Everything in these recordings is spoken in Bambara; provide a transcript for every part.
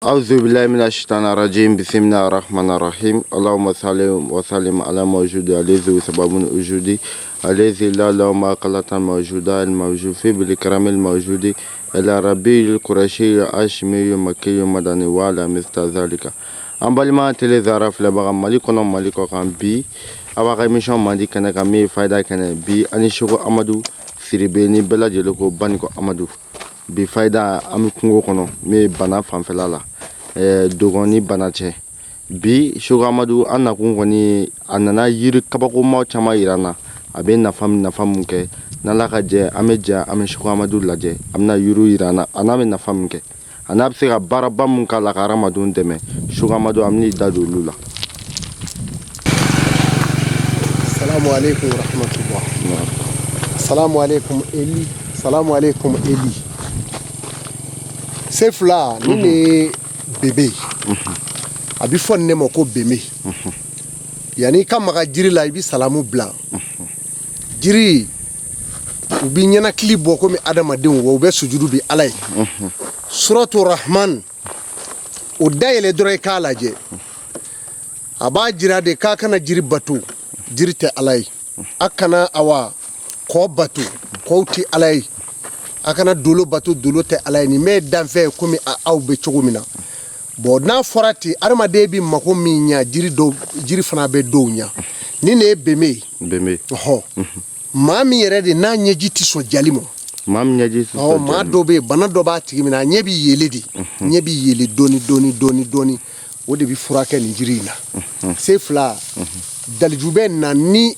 Auzu billahi mina shaitani rajim bismillahir rahmanir rahim Allahumma salli wa sallim ala mawjudi alayhi sababun wujudi alayhi la la ma qalatan mawjuda al mawjufi bil karamil mawjudi ila rabbil qurashi ashmi makki madani wa ala mistazalika. An balima télé Zahara filɛbaga Mali kɔnɔ, Mali kɔ kan, bi a b'a ka émission mandi kɛnɛ kan, min ye fayida kɛnɛ. Bi ani Seko Amadu Siribe ni bɛɛ lajɛlen ko Banikɔ Amadu. Bi fayida, an bɛ kungo kɔnɔ min ye bana fanfɛla la, dɔgɔn ni bana cɛ. Bi Seko Amadu, an nakun kɔni, a nana yiri kabakomaw caman yira an na, a bɛ nafa mun kɛ. N'Ala ka jɛ, an bɛ jɛ, an bɛ Seko Amadu lajɛ. A bɛna yiriw yira an na, a n'a bɛ nafa min kɛ, a n'a bɛ se ka baaraba mun k'a la ka hadamadenw dɛmɛ. Seko Amadu, an bɛn'i da don olu la. Salamu alaikum rahmatullah. Salamu alaikum Eli. Salamu alaikum Eli. Se fila ni ne ye bebe ye. A bɛ fɔ nin ne ma ko beme. Yanni i ka maga jiri la, i bɛ salamu bila. Jiri u bɛ ɲɛnakili bɔ komi adamadenw, wa u bɛ sujudu bi Ala ye. Suratu Rahman, o dayɛlɛ dɔrɔn i k'a lajɛ. A b'a jira de k'a kana jiri bato, jiri tɛ Ala ye. A kana awa kɔ bato, kɔw tɛ Ala ye. A kana dolo bato, dolo tɛ Ala ye. Nin bɛɛ ye danfɛn ye komi aw bɛ cogo min na. Bon, n'a fɔra ten, adamaden bɛ mako min ɲa, jiri dɔw, jiri fana bɛ dɔw ɲa. Nin de ye beme ye. Beme. Ɔhɔ, maa min yɛrɛ de n'a ɲɛji tɛ sɔn jali ma. Maa min ɲɛji tɛ Ɔ sɔn maa jali ma. dɔw bɛ yen, bana dɔ b'a tigi minɛ, a ɲɛ bɛ yeele de, ɲɛ bɛ yeele dɔɔni dɔɔni dɔɔni dɔɔni. O de bɛ furakɛ nin jiri in na. Se fila daliju bɛ na ni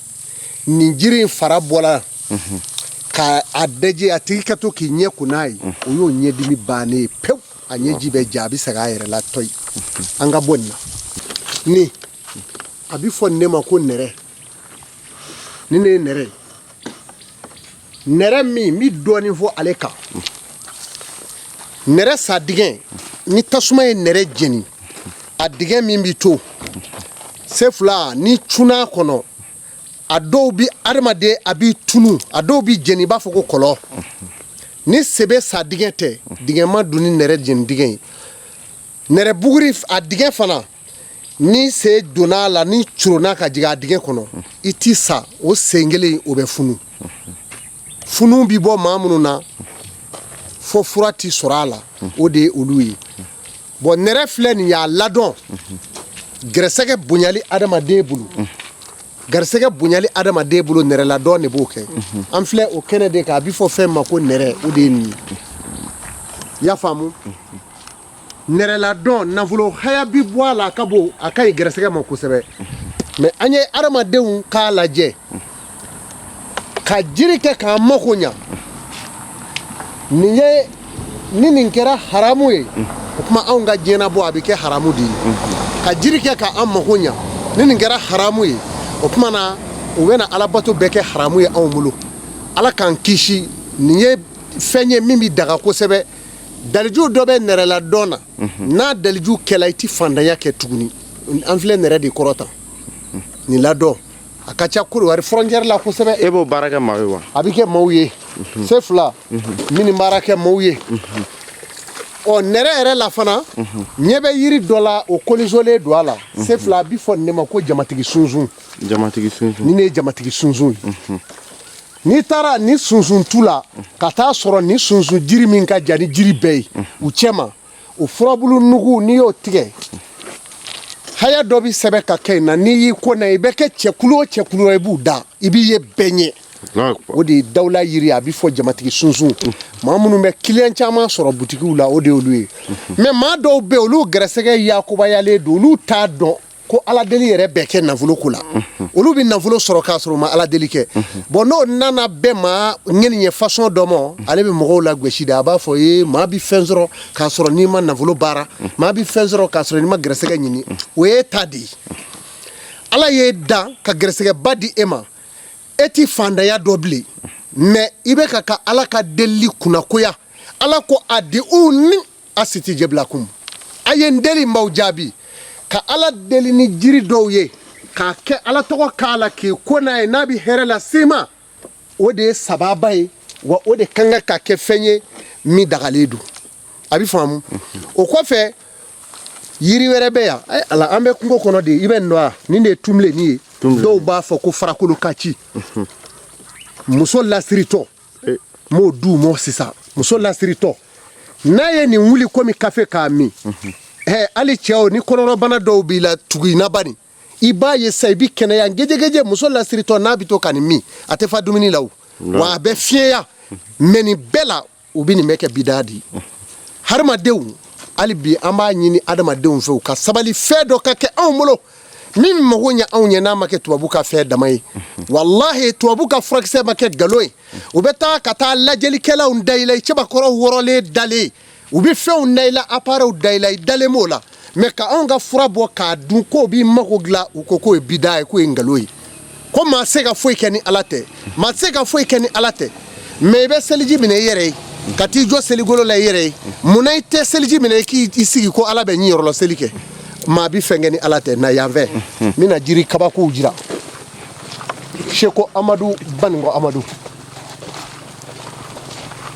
nin jiri in fara bɔra ka a daji, a tigi ka to k'i ɲɛ ko n'a ye, o y'o ɲɛdimi bannen ye pewu. A ɲɛji bɛ ja, a bɛ segin a yɛrɛ la tɔyi. An ka bɔ nin na. Nin a bɛ fɔ nin de ma ko nɛrɛ. Nin de ye nɛrɛ ye. Nɛrɛ min n bɛ dɔɔnin fɔ ale kan. Nɛrɛ sa dingɛ, ni tasuma ye nɛrɛ jeni, a dingɛ min bɛ to, se fila ni cunna kɔnɔ, a dɔw bi adamaden a b'i tunu, a dɔw bi jeni i b'a fɔ ko kɔlɔ. Ni sebe sa dingɛ tɛ, dingɛ ma dun ni nɛrɛ jeni dingɛ ye. Nɛrɛ buguri a dingɛ fana, ni sen donna a la, ni coronna ka jigin a dingɛ kɔnɔ, i ti sa. O sen kelen o bɛ funu. Funu bi bɔ maa minnu na fo fura ti sɔrɔ a la, o de ye olu ye. Bon, nɛrɛ filɛ nin y'a ladɔn gɛrɛsɛgɛ bonyali adamaden bolo, garisɛgɛ bonyali adamaden bolo, nɛrɛ ladɔn de b'o kɛ. An filɛ o kɛnɛ de kan. A bɛ fɔ fɛn ma ko nɛrɛ, o de ye nin ye. I y'a faamu? Nɛrɛ ladɔn, nafolo haya bi bɔ a la, a ka bon, a ka ɲi gɛrɛsɛgɛ ma kosɛbɛ. Mais an ye adamadenw k'a lajɛ ka jiri kɛ k'an mako ɲa. Nin ye ni nin kɛra haramu ye, o tuma anw ka diɲɛnabɔ a bɛ kɛ haramu de ye. Ka jiri kɛ k'an mako ɲa, ni nin kɛra haramu ye, o tuma na u bɛna alabato bɛɛ kɛ haramu ye anw bolo. Ala k'an kisi. Nin ye fɛn ye min bɛ daga kosɛbɛ. Daliju dɔ bɛ nɛrɛladɔn na, n'a daliju kɛla, i ti fantanya kɛ tuguni. An filɛ nɛrɛ de kɔrɔ tan. Nin ladɔn a ka ca Korowari frontière la kosɛbɛ. E b'o baara kɛ maa ye wa? A bɛ kɛ maaw ye. Se fila min baara kɛ maaw ye. Ɔ, nɛrɛ yɛrɛ la fana, ɲɛ bɛ yiri dɔ la, o kolisolen don a la. Se fila, a bɛ fɔ nin de ma ko jamatigi sunsun. Jamatigi sunsun. Ni ne ye jamatigi sunsun ye, n'i taara ni sunsun tu la ka taa sɔrɔ ni sunsun jiri min ka jan ni jiri bɛɛ ye u cɛ ma, o furabulu nugu, n'i y'o tigɛ, haya dɔ bɛ sɛbɛn ka kɛ yen na. N'i y'i ko na, i bɛ kɛ cɛkulu o cɛkulu la, i b'u da, i b'i ye bɛɛ ɲɛ. O de ye dawula yiri, a bɛ fɔ jamatigi sunsun. Maa minnu bɛ kiliyan caman sɔrɔ butikiw la, o de y'olu ye. Mais maa dɔw bɛ yen, olu gɛrɛsɛgɛ yakubayalen don, olu t'a dɔn ko ala deli yɛrɛ bɛɛ kɛ nafolo ko la. Olu bɛ nafolo sɔrɔ k'a sɔrɔ u ma ala deli kɛ. Bon, n'o nana bɛn maa ŋɛniɲɛ fasɔn dɔ ma, ale bɛ mɔgɔw lagosi de. A b'a fɔ ye maa bɛ fɛn sɔrɔ k'a sɔrɔ n'i ma nafolo baara, maa bɛ fɛn sɔrɔ k'a sɔrɔ n'i ma gɛrɛsɛgɛ ɲini. O ye ta de ye. Ala y'e dan ka gɛrɛsɛgɛba di e ma, e ti fantanya dɔ bilen, mais i bɛ ka ala ka delili kunnakoya. Ala ko a di u ni astajib lakum, a ye n deli, n b'aw jaabi. Ka ala deli ni jiri dɔw ye, k'a kɛ ala tɔgɔ k'a la, k'i ko n'a ye, n'a bɛ hɛrɛ las'i ma, o de ye sababa ye. Wa o de kan ka kɛ fɛn ye min dagalen don. A bɛ faamu. O kɔfɛ, Yiri wɛrɛ bɛ yan, ala, an bɛ kungo kɔnɔ de. I bɛ nin dɔn wa? Nin de ye tunbilennin ye, dɔw b'a fɔ ko farakolo kaci. Muso lasiritɔ, n b'o d'u ma sisan. Muso lasiritɔ, n'a ye nin wuli komi kafe k'a min, hali cɛw, ni kɔnɔrɔbana dɔw b'i la, tugu i na bani, i b'a ye sa, i bi kɛnɛya gejegeje. Muso lasiritɔ, n'a bɛ to ka nin min, a tɛ fa dumuni la o, wa a bɛ fiɲɛya. Mais nin bɛɛ la, u bɛ nin bɛɛ kɛ bidaa di hadamadenw. Hali bi an b'a ɲini adamadenw fɛ, u ka sabali, fɛn dɔ ka kɛ anw bolo min mago ɲɛ anw ye, n'a ma kɛ tubabu ka fɛn dama ye. Walahi, tubabu ka furakisɛ ma kɛ nkalon ye. U bɛ taa ka taa lajɛlikɛlaw da i la, i cɛbakɔrɔ wɔrɔlen dalen, u bɛ fɛnw da i la, appareilw da i la, i dalen b'o la. Mais ka anw ka fura bɔ k'a dun k'o b'i mago dilan, u ko k'o ye bidaa ye, k'o ye nkalon ye, ko maa se ka foyi kɛ ni Ala tɛ, maa se ka foyi kɛ ni Ala tɛ. Mais i bɛ seliji minɛ i yɛrɛ ye ka t'i jɔ seligolo la i yɛrɛ ye, munna i tɛ seliji minɛ i k'i sigi ko Ala bɛ ɲi yɔrɔ la seli kɛ? Maa bi fɛn kɛ ni Ala tɛ. Na yan fɛ, n bɛna jiri kabakow jira. Seko Amadu Banikɔ Amadu,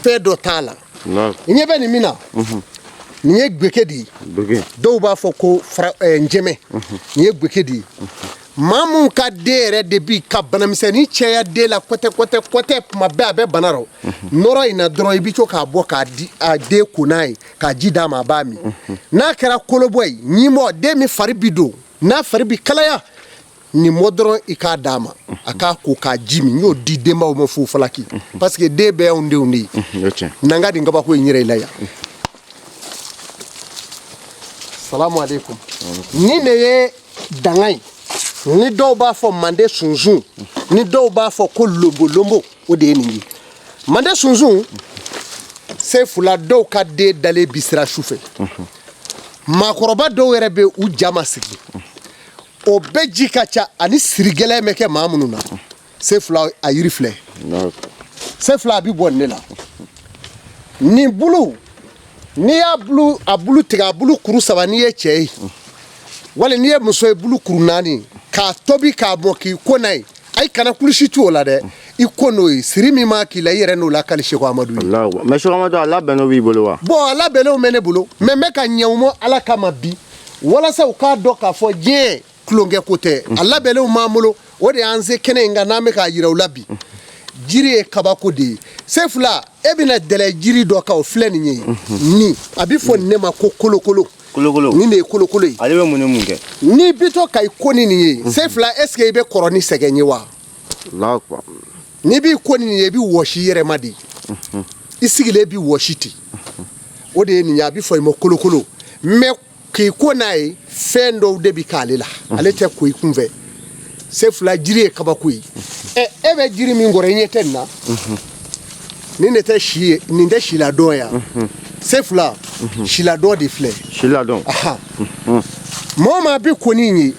fɛn dɔ t'a la. I ɲɛ bɛ nin min na, nin ye gweke de ye, dɔw b'a fɔ ko njɛmɛ. Nin ye gweke de ye. Maa mun ka den yɛrɛ de bi ka banamisɛnnin caya den la kɔtɛ kɔtɛ kɔtɛ, tuma bɛɛ a bɛ bana rɔ, nɔrɔ in na dɔrɔn, i bɛ to k'a bɔ k'a di a den ko n'a ye, k'a ji d'a ma, a b'a min. N'a kɛra kolobɔ ye, ɲimɔ, den min fari bi don, n'a fari bi kalaya, nin mɔ dɔrɔn i k'a d'a ma, a k'a ko k'a ji min. N y'o di denbaw ma fo falaki, parce que den bɛɛ y'anw denw de ye. Na n ka nin kabako in yɛrɛ i la yan. Salamu aleykum. Nin de ye danga ye, ni dɔw b'a fɔ mande sunsun, ni dɔw b'a fɔ ko lonbolonbo, o de ye nin ye, mande sunsun. Sefula, dɔw ka den dalen bi sira su fɛ, maakɔrɔba dɔw yɛrɛ bɛ u ja ma sigi, o bɛɛ ji ka ca ani sirigɛlɛn bɛ kɛ maa minnu na. Sefula, a yiri filɛ. Sefula, a bɛ bɔ nin de la. Nin bulu, n'i y'a bulu, a bulu tigɛ, a bulu kuru saba, n'i ye cɛ ye wali n'i ye muso ye, bulu kuru naani, k'a tobi k'a mɔ k'i ko n'a ye. Ayi, kana kulusi tu o la dɛ, i ko n'o ye, siri min m'a k'i la, i yɛrɛ n'o lakali Seko Amadu ye. Mais Seko Amadu, a labɛnnenw b'i bolo wa? Bon, a labɛnnenw bɛ ne bolo, mais n bɛ ka ɲɛ u ma Ala kama bi, walasa u k'a dɔn k'a fɔ diɲɛ tulonkɛ ko tɛ. A labɛnnenw b'an bolo, o de y'an se kɛnɛ in kan n'an bɛ k'a yira u la bi. Jiri ye kabako de ye. Sefula, e bɛna dɛlɛ jiri dɔ kan, o filɛ nin ye. Nin a bɛ fɔ nin ne ma ko kolokolo. Kolokolo. Nin de ye kolokolo ye. Ale bɛ mun ni mun kɛ? N'i bi to ka i ko ni nin ye, Sefula, est ce que i bɛ kɔrɔ ni sɛgɛn ye wa? N'i b'i ko ni nin ye, i bɛ wɔsi i yɛrɛ ma de, i sigilen bɛ wɔsi ten. O de ye nin ye, a bɛ fɔ i ma kolokolo. Mais k'i ko n'a ye, fɛn dɔw de bɛ k'ale la, ale tɛ ko i kunfɛ. Sefula, jiri ye kabako ye. Ɛ, e bɛ jiri min kɔrɔ, i ɲɛ tɛ nin na? Nin de tɛ si ye, nin tɛ siladɔn ya. Sefula, siladɔn de filɛ. Siladɔn. Mɔgɔ maa bɛ ko ni ye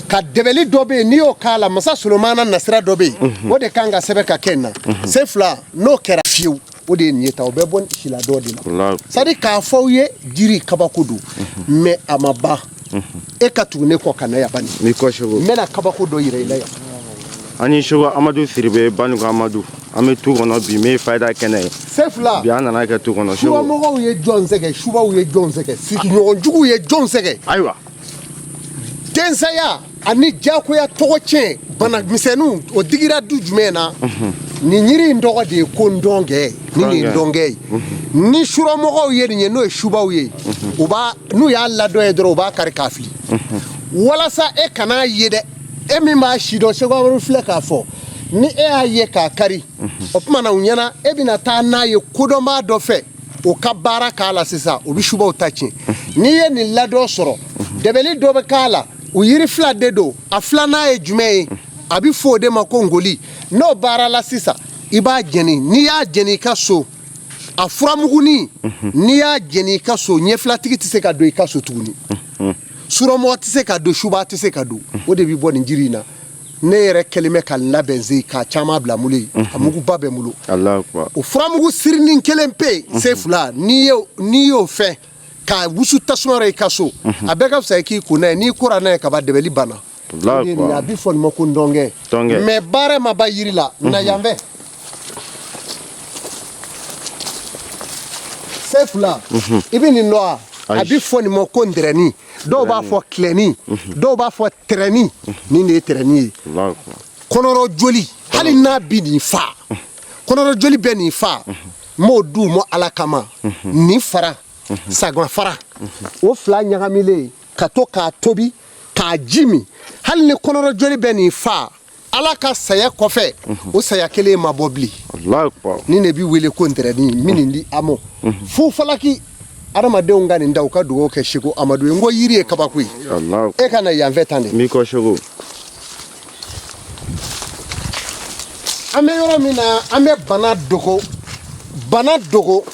ka dɛbɛli dɔ bɛ yen, n'i y'o k'a la, masa Solomana nasira dɔ bɛ yen, o de kan ka sɛbɛn ka kɛ nin na. Sefula, n'o kɛra fiyewu, o de ye nin ye ta, o bɛ bɔ siladɔn de la. C'est à dire k'a fɔ aw ye, jiri kabako don, mais a ma ban. E ka tugu ne kɔ ka na yan bani, N'i kɔ, Seko. N bɛna kabako dɔ yira i la yan. Ani Seko Amadu Siribe Banikɔ Amadu, an bɛ tu kɔnɔ bi, min ye fayida kɛnɛ ye. Sefula. Bi an nana kɛ tu kɔnɔ, Seko. Subamɔgɔw ye jɔn sɛgɛn? Subaw ye jɔn sɛgɛn? Sigiɲɔgɔn juguw ye jɔn sɛgɛn? Ayiwa. Densaya ani diyagoya tɔgɔ tiɲɛ, bana misɛnninw, o digira du jumɛn na? Nin yiri in tɔgɔ de ye ko ndɔnkɛ. Ni nin ye ndɔnkɛ ye, ni surɔmɔgɔw ye nin ye, n'o ye subaw ye, u b'a, n'u y'a ladɔn ye dɔrɔn, u b'a kari k'a fili, walasa e kan'a ye dɛ. E min b'a si dɔn, Seko Amadu filɛ k'a fɔ, ni e y'a ye k'a kari, o tuma na u ɲɛna e bɛna taa n'a ye kodɔnbaa dɔ fɛ, o ka baara k'a la sisan, o bɛ subaw ta tiɲɛ. N'i ye nin ladɔn sɔrɔ, dɛbɛli dɔ bɛ k'a la. O yiri fila de don. A filanan ye jumɛn ye? A bɛ fɔ o de ma ko ngoli. N'o baara la sisan, i b'a jɛni. N'i y'a jɛni i ka so, a furamugunin, n'i y'a jɛni i ka so, ɲɛfilatigi tɛ se ka don i ka so tuguni, surɔmɔgɔ tɛ se ka don, suba tɛ se ka don. O de bɛ bɔ nin jiri in na. Ne yɛrɛ kɛlen bɛ ka labɛn ze k'a caman bila n bolo yen, a muguba bɛ n bolo. O furamugu sirinin kelen pe, Sefula, n'i y'o fɛn k'a wusu tasuma rɔ i ka so, a bɛɛ ka fisa i k'i ko n'a ye. N'i kora n'a ye kaban, dɛbɛli banna. A bɛ fɔ nin ma ko ndɔnkɛ. Mais baara ma ban yiri la. Na yan fɛ, Sefula, i bɛ nin dɔn wa? A bɛ fɔ nin ma ko ntɛrɛni, dɔw b'a fɔ tilɛni, dɔw b'a fɔ tɛrɛni. Nin de ye tɛrɛni ye. Kɔnɔrɔ joli, hali n'a bi nin fa, kɔnɔrɔ joli bɛ nin fa, n b'o d'u ma Ala kama. Nin fara sagama fara, o fila ɲagamilen ka to k'a tobi k'a ji min, hali ni kɔnɔrɔ joli bɛ nin fa, Ala ka saya kɔfɛ o saya kelen ma bɔ bilen. Nin de bɛ wele ko ntɛrɛni. Min nin di a ma fufalaki, adamadenw ka nin da u ka dugawu kɛ Seko Amadu ye. N ko yiri ye kabako ye. E ka na yanfɛ tan de. N b'i kɔ Seko. An bɛ yɔrɔ min na, an bɛ bana dogo, bana dogo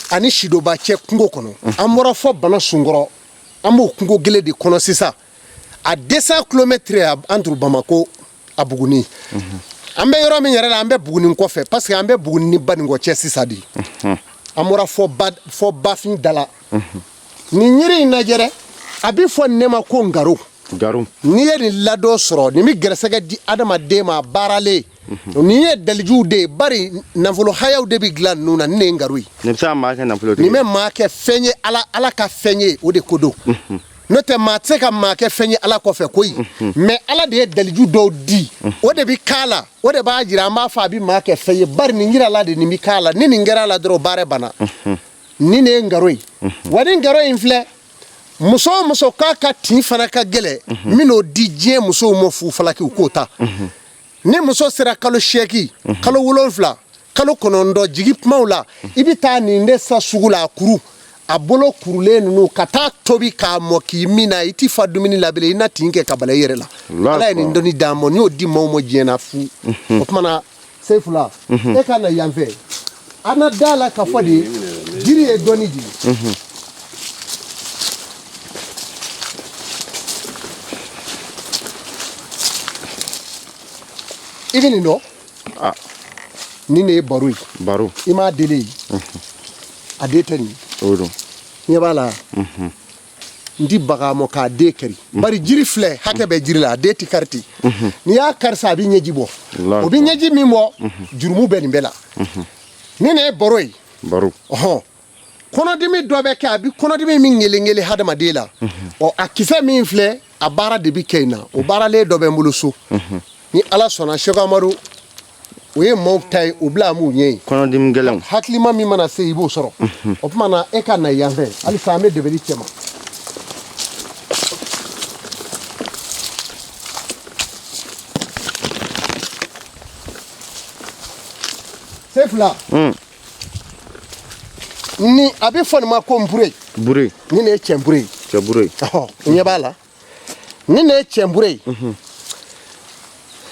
ani sidoba cɛ kungo kɔnɔ. An bɔra fɔ bana sunkɔrɔ, an b'o kungo gele de kɔnɔ sisan, à 200 kilomètres entre Bamako a Buguni. An bɛ yɔrɔ min yɛrɛ la, an bɛ Buguni kɔfɛ, parce que an bɛ Buguni ni Banikɔ cɛ sisan de. An bɔra fɔ bafin da la. Nin yiri in lajɛ dɛ, a bɛ fɔ nin ma ko ngaro. Ngaro. N'i ye nin ladɔn sɔrɔ, nin bɛ gɛrɛsɛgɛ di adamaden ma. A baaralen, nin ye dalijuw de ye, bari nafolo hayaw de bɛ dilan ninnu na. Nin de ye ngaro ye. Nin bɛ se ka maa kɛ nafolotigi. Nin bɛ maa kɛ fɛn ye, Ala ka fɛn ye, o de ko don. N'o tɛ, maa tɛ se ka maa kɛ fɛn ye Ala kɔfɛ koyi. Mais Ala de ye daliju dɔw di, o de bɛ k'a la, o de b'a jira. An b'a fɔ a bɛ maa kɛ fɛn ye, bari nin jirala de, nin bɛ k'a la. Ni nin kɛra a la dɔrɔn, baara banna. Nin de ye ngaro ye. Wa ni ngaro in filɛ, muso o muso k'a ka tin fana ka gɛlɛn, n bɛn'o di diɲɛ musow ma fufalaki, u k'o ta. Ni muso sera kalo 8, kalo 7, kalo 9, jigi kumaw la, i bɛ taa nin de sa sugu la, a kuru, a bolo kurulen ninnu, ka taa tobi k'a mɔ k'i min na, i t'i fa dumuni la bilen, i na tin kɛ ka bala i yɛrɛ la. Ala ye nin dɔnni d'an ma, n y'o di maaw ma diɲɛ na fu. O tuma na, Sefula, e ka na yan fɛ, an na da la ka fɔ de jiri ye dɔnni di. I bɛ nin dɔn? Nin de ye baro ye. Baro. I m'a deli ye, a den tɛ nin. O don. Ɲɛ b'a la, n ti baga a mɔ k'a den kari, bari jiri filɛ, hakɛ bɛ jiri la, a den ti kari ten. N'i y'a kari sa, a bɛ ɲɛji bɔ. O bɛ ɲɛji min bɔ, jurumu bɛ nin bɛɛ la. Nin de ye baro ye. Baro. Ɔhɔn, kɔnɔdimi dɔ bɛ kɛ, a bɛ kɔnɔdimi min ngelenkele hadamaden la. Ɔ, a kisɛ min filɛ, a baara de bɛ kɛ yen na. O baaralen dɔ bɛ n bolo so, ni Ala sɔnna. Seko Amadu, o ye maaw ta ye, o bila m'u ɲɛ ye. Kɔnɔdimi gɛlɛnw. Hakilima min mana se, i b'o sɔrɔ. O tuma na, e ka na yan fɛ halisa, an bɛ debeli cɛ ma. Sefula, ni a bɛ fɔ nin ma ko nbure. Bure. Nin de ye cɛnbure ye. Cɛbure. Ɔhɔ, ɲɛ b'a la, nin de ye cɛnbure ye.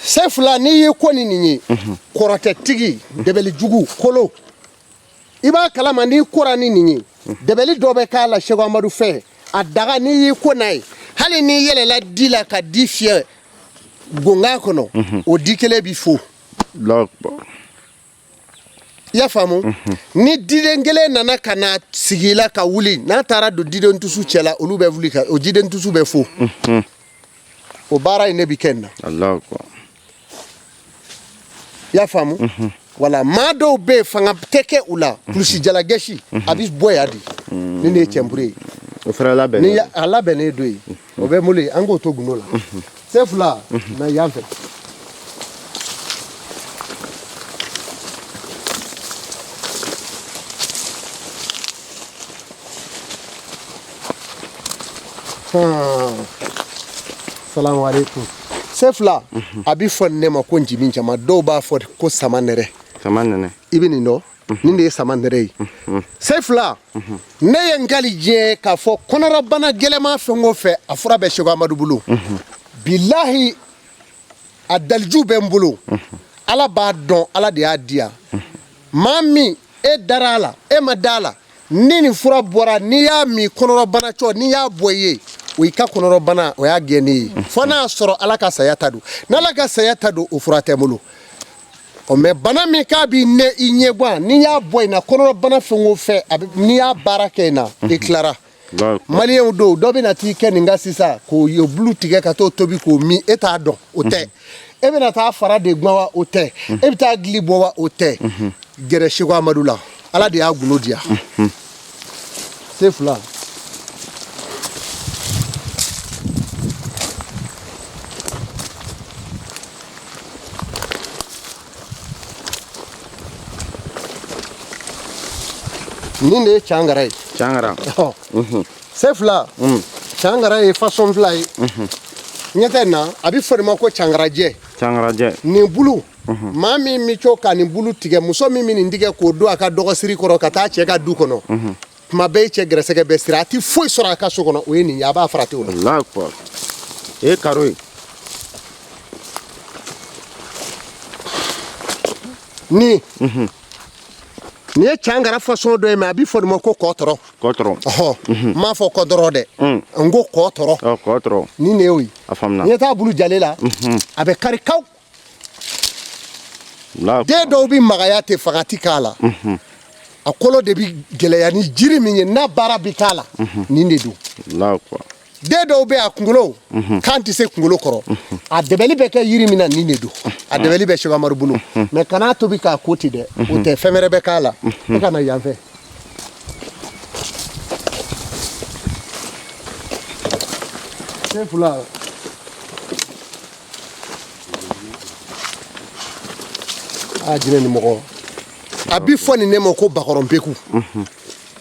Sefula, n'i y'i ko ni nin ye, kɔrɔtɛtigi, dɛbɛlijugu kolo, i b'a kalama. N'i kora ni nin ye, dɛbɛli dɔ bɛ k'a la. Seko Amadu fɛ, a daga, n'i y'i ko n'a ye, hali n'i yɛlɛla di la ka di fiyɛ gongan kɔnɔ, o di kelen b'i fo. I y'a faamu? Ni diden kelen nana ka na sigi i la ka wuli, n'a taara don diden tusu cɛ la, olu bɛ wuli ka o diden tusu bɛ fo. O baara in de bi kɛ nin na. I y'a faamu? Wala maa dɔw bɛ yen, fanga tɛ kɛ u la, kulusi jalagɛsi a bɛ bɔ yan de. Ni ne ye cɛnbure ye. O fana labɛnnen. Ni a labɛnnen don yen, o bɛ n bolo yen, an k'o to gundo la. Sefula, na yan fɛ. Salamu aleykum. Sefula, a bɛ fɔ ne ma ko njimin jama, dɔw b'a fɔ ko sama nɛrɛ. Sama nɛnɛ. I bɛ nin dɔn? Nin de ye sama nɛrɛ ye. Sefula, ne ye n kali diɲɛ k'a fɔ kɔnɔrɔbana gɛlɛman fɛn o fɛn, a fura bɛ Seko Amadu bolo. Bilahi, a daliju bɛ n bolo. Ala b'a dɔn, Ala de y'a di yan. Maa min e dara a la, e ma da a la, ni nin fura bɔra, n'i y'a min, kɔnɔrɔbana cɔ, n'i y'a bɔ i ye, o y'i ka kɔnɔrɔbana, o y'a gɛnnen ye. Fo n'a y'a sɔrɔ Ala ka saya ta don. N'Ala ka saya ta don, o fura tɛ n bolo. Ɔ, mais bana min k'a b'i nɛ i ɲɛ gan, n'i y'a bɔ in na, kɔnɔrɔbana fɛn o fɛn, a bɛ n'i y'a baara kɛ in na, i tilara. Maliyɛnw don, dɔ bɛna t'i kɛ nin kan sisan k'o bulu tigɛ ka t'o tobi k'o min, e t'a dɔn. O tɛ. E bɛna taa fara de gan wa? O tɛ. E bɛ taa gili bɔ wa? O tɛ. Gɛrɛ Seko Amadu la, Ala de y'a gundo diya. Sefula, Nin de ye cangara ye. Cangara. Sefula, cangara ye façon fila ye. Ɲɛ tɛ na, a bɛ fɔ nin ma ko cangarajɛ. Cangarajɛ. Nin bulu, maa min bɛ to ka nin bulu tigɛ, muso min bɛ nin tigɛ k'o don a ka dɔgɔsiri kɔrɔ ka taa cɛ ka du kɔnɔ, tuma bɛɛ i cɛ gɛrɛsɛgɛ bɛ siri, a tɛ foyi sɔrɔ a ka so kɔnɔ. O ye nin ye, a b'a farati o la. Allahu akbar. E karo ye. Nin nin ye cangara façon dɔ ye, mais a bɛ fɔ nin ma ko kɔtɔrɔ. Kɔtɔrɔ. Ɔhɔ, n m'a fɔ kɔdɔrɔ dɛ, n ko kɔtɔrɔ. Ɔ, kɔtɔrɔ. Nin de y'o ye. A faamuna. Ɲɛ t'a bulu jalen la, a bɛ kari kaw. Allahu Den dɔw bɛ magaya ten, fanga ti k'a la, a kolo de bɛ gɛlɛya ni jiri min ye, n'a baara bɛ k'a la, nin de don. Allahu akbar. Den dɔw bɛ a kunkolo kan tɛ se kunkolo kɔrɔ, a dɛbɛli bɛ kɛ yiri min na, nin de don. A dɛbɛli bɛ Sɛki Amadu bolo, mais kan'a tobi k'a ko ten dɛ, o tɛ, fɛn wɛrɛ bɛ k'a la. E ka na yan fɛ. Sen fila, a jinɛ ni mɔgɔ, a bi fɔ nin ne ma ko bakɔrɔnpeku.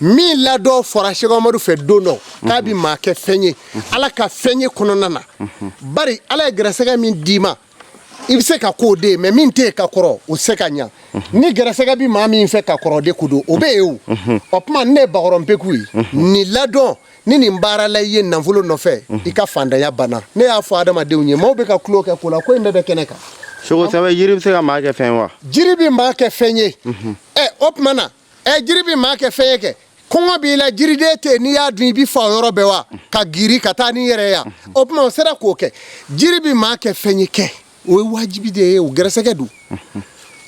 Min ladɔn fɔra Sɛki Amadu fɛ don dɔ k'a bi maa kɛ fɛn ye, Ala ka fɛn ye kɔnɔna na, bari Ala ye gɛrɛsɛgɛ min d'i ma, i bɛ se ka k'o de ye, mais min tɛ yen ka kɔrɔ, o tɛ se ka ɲa. Ni gɛrɛsɛgɛ bi maa min fɛ ka kɔrɔ de ko don, o bɛ yen. O o tuma, ne ye bakɔrɔnpeku ye. Nin ladɔn ni nin baara la i ye nafolo nɔfɛ, i ka fantanya banna. Ne y'a fɔ adamadenw ye, maaw bɛ ka tulo kɛ ko la, ko in bɛɛ bɛ kɛnɛ kan. Seko sɛbɛ, yiri bɛ se ka maa kɛ fɛn wa? Jiri bɛ maa kɛ fɛn ye. Ɛ, o tuma na, ɛ, jiri bɛ maa kɛ fɛn ye kɛ kɔngɔ b'i la, jiriden tɛ yen, n'i y'a dun i bɛ fa o yɔrɔ bɛɛ wa ka girin ka taa n'i yɛrɛ yan. O tuma, o sera k'o kɛ. Jiri bɛ maa kɛ fɛn ye kɛ, o ye wajibi de ye, o gɛrɛsɛgɛ don.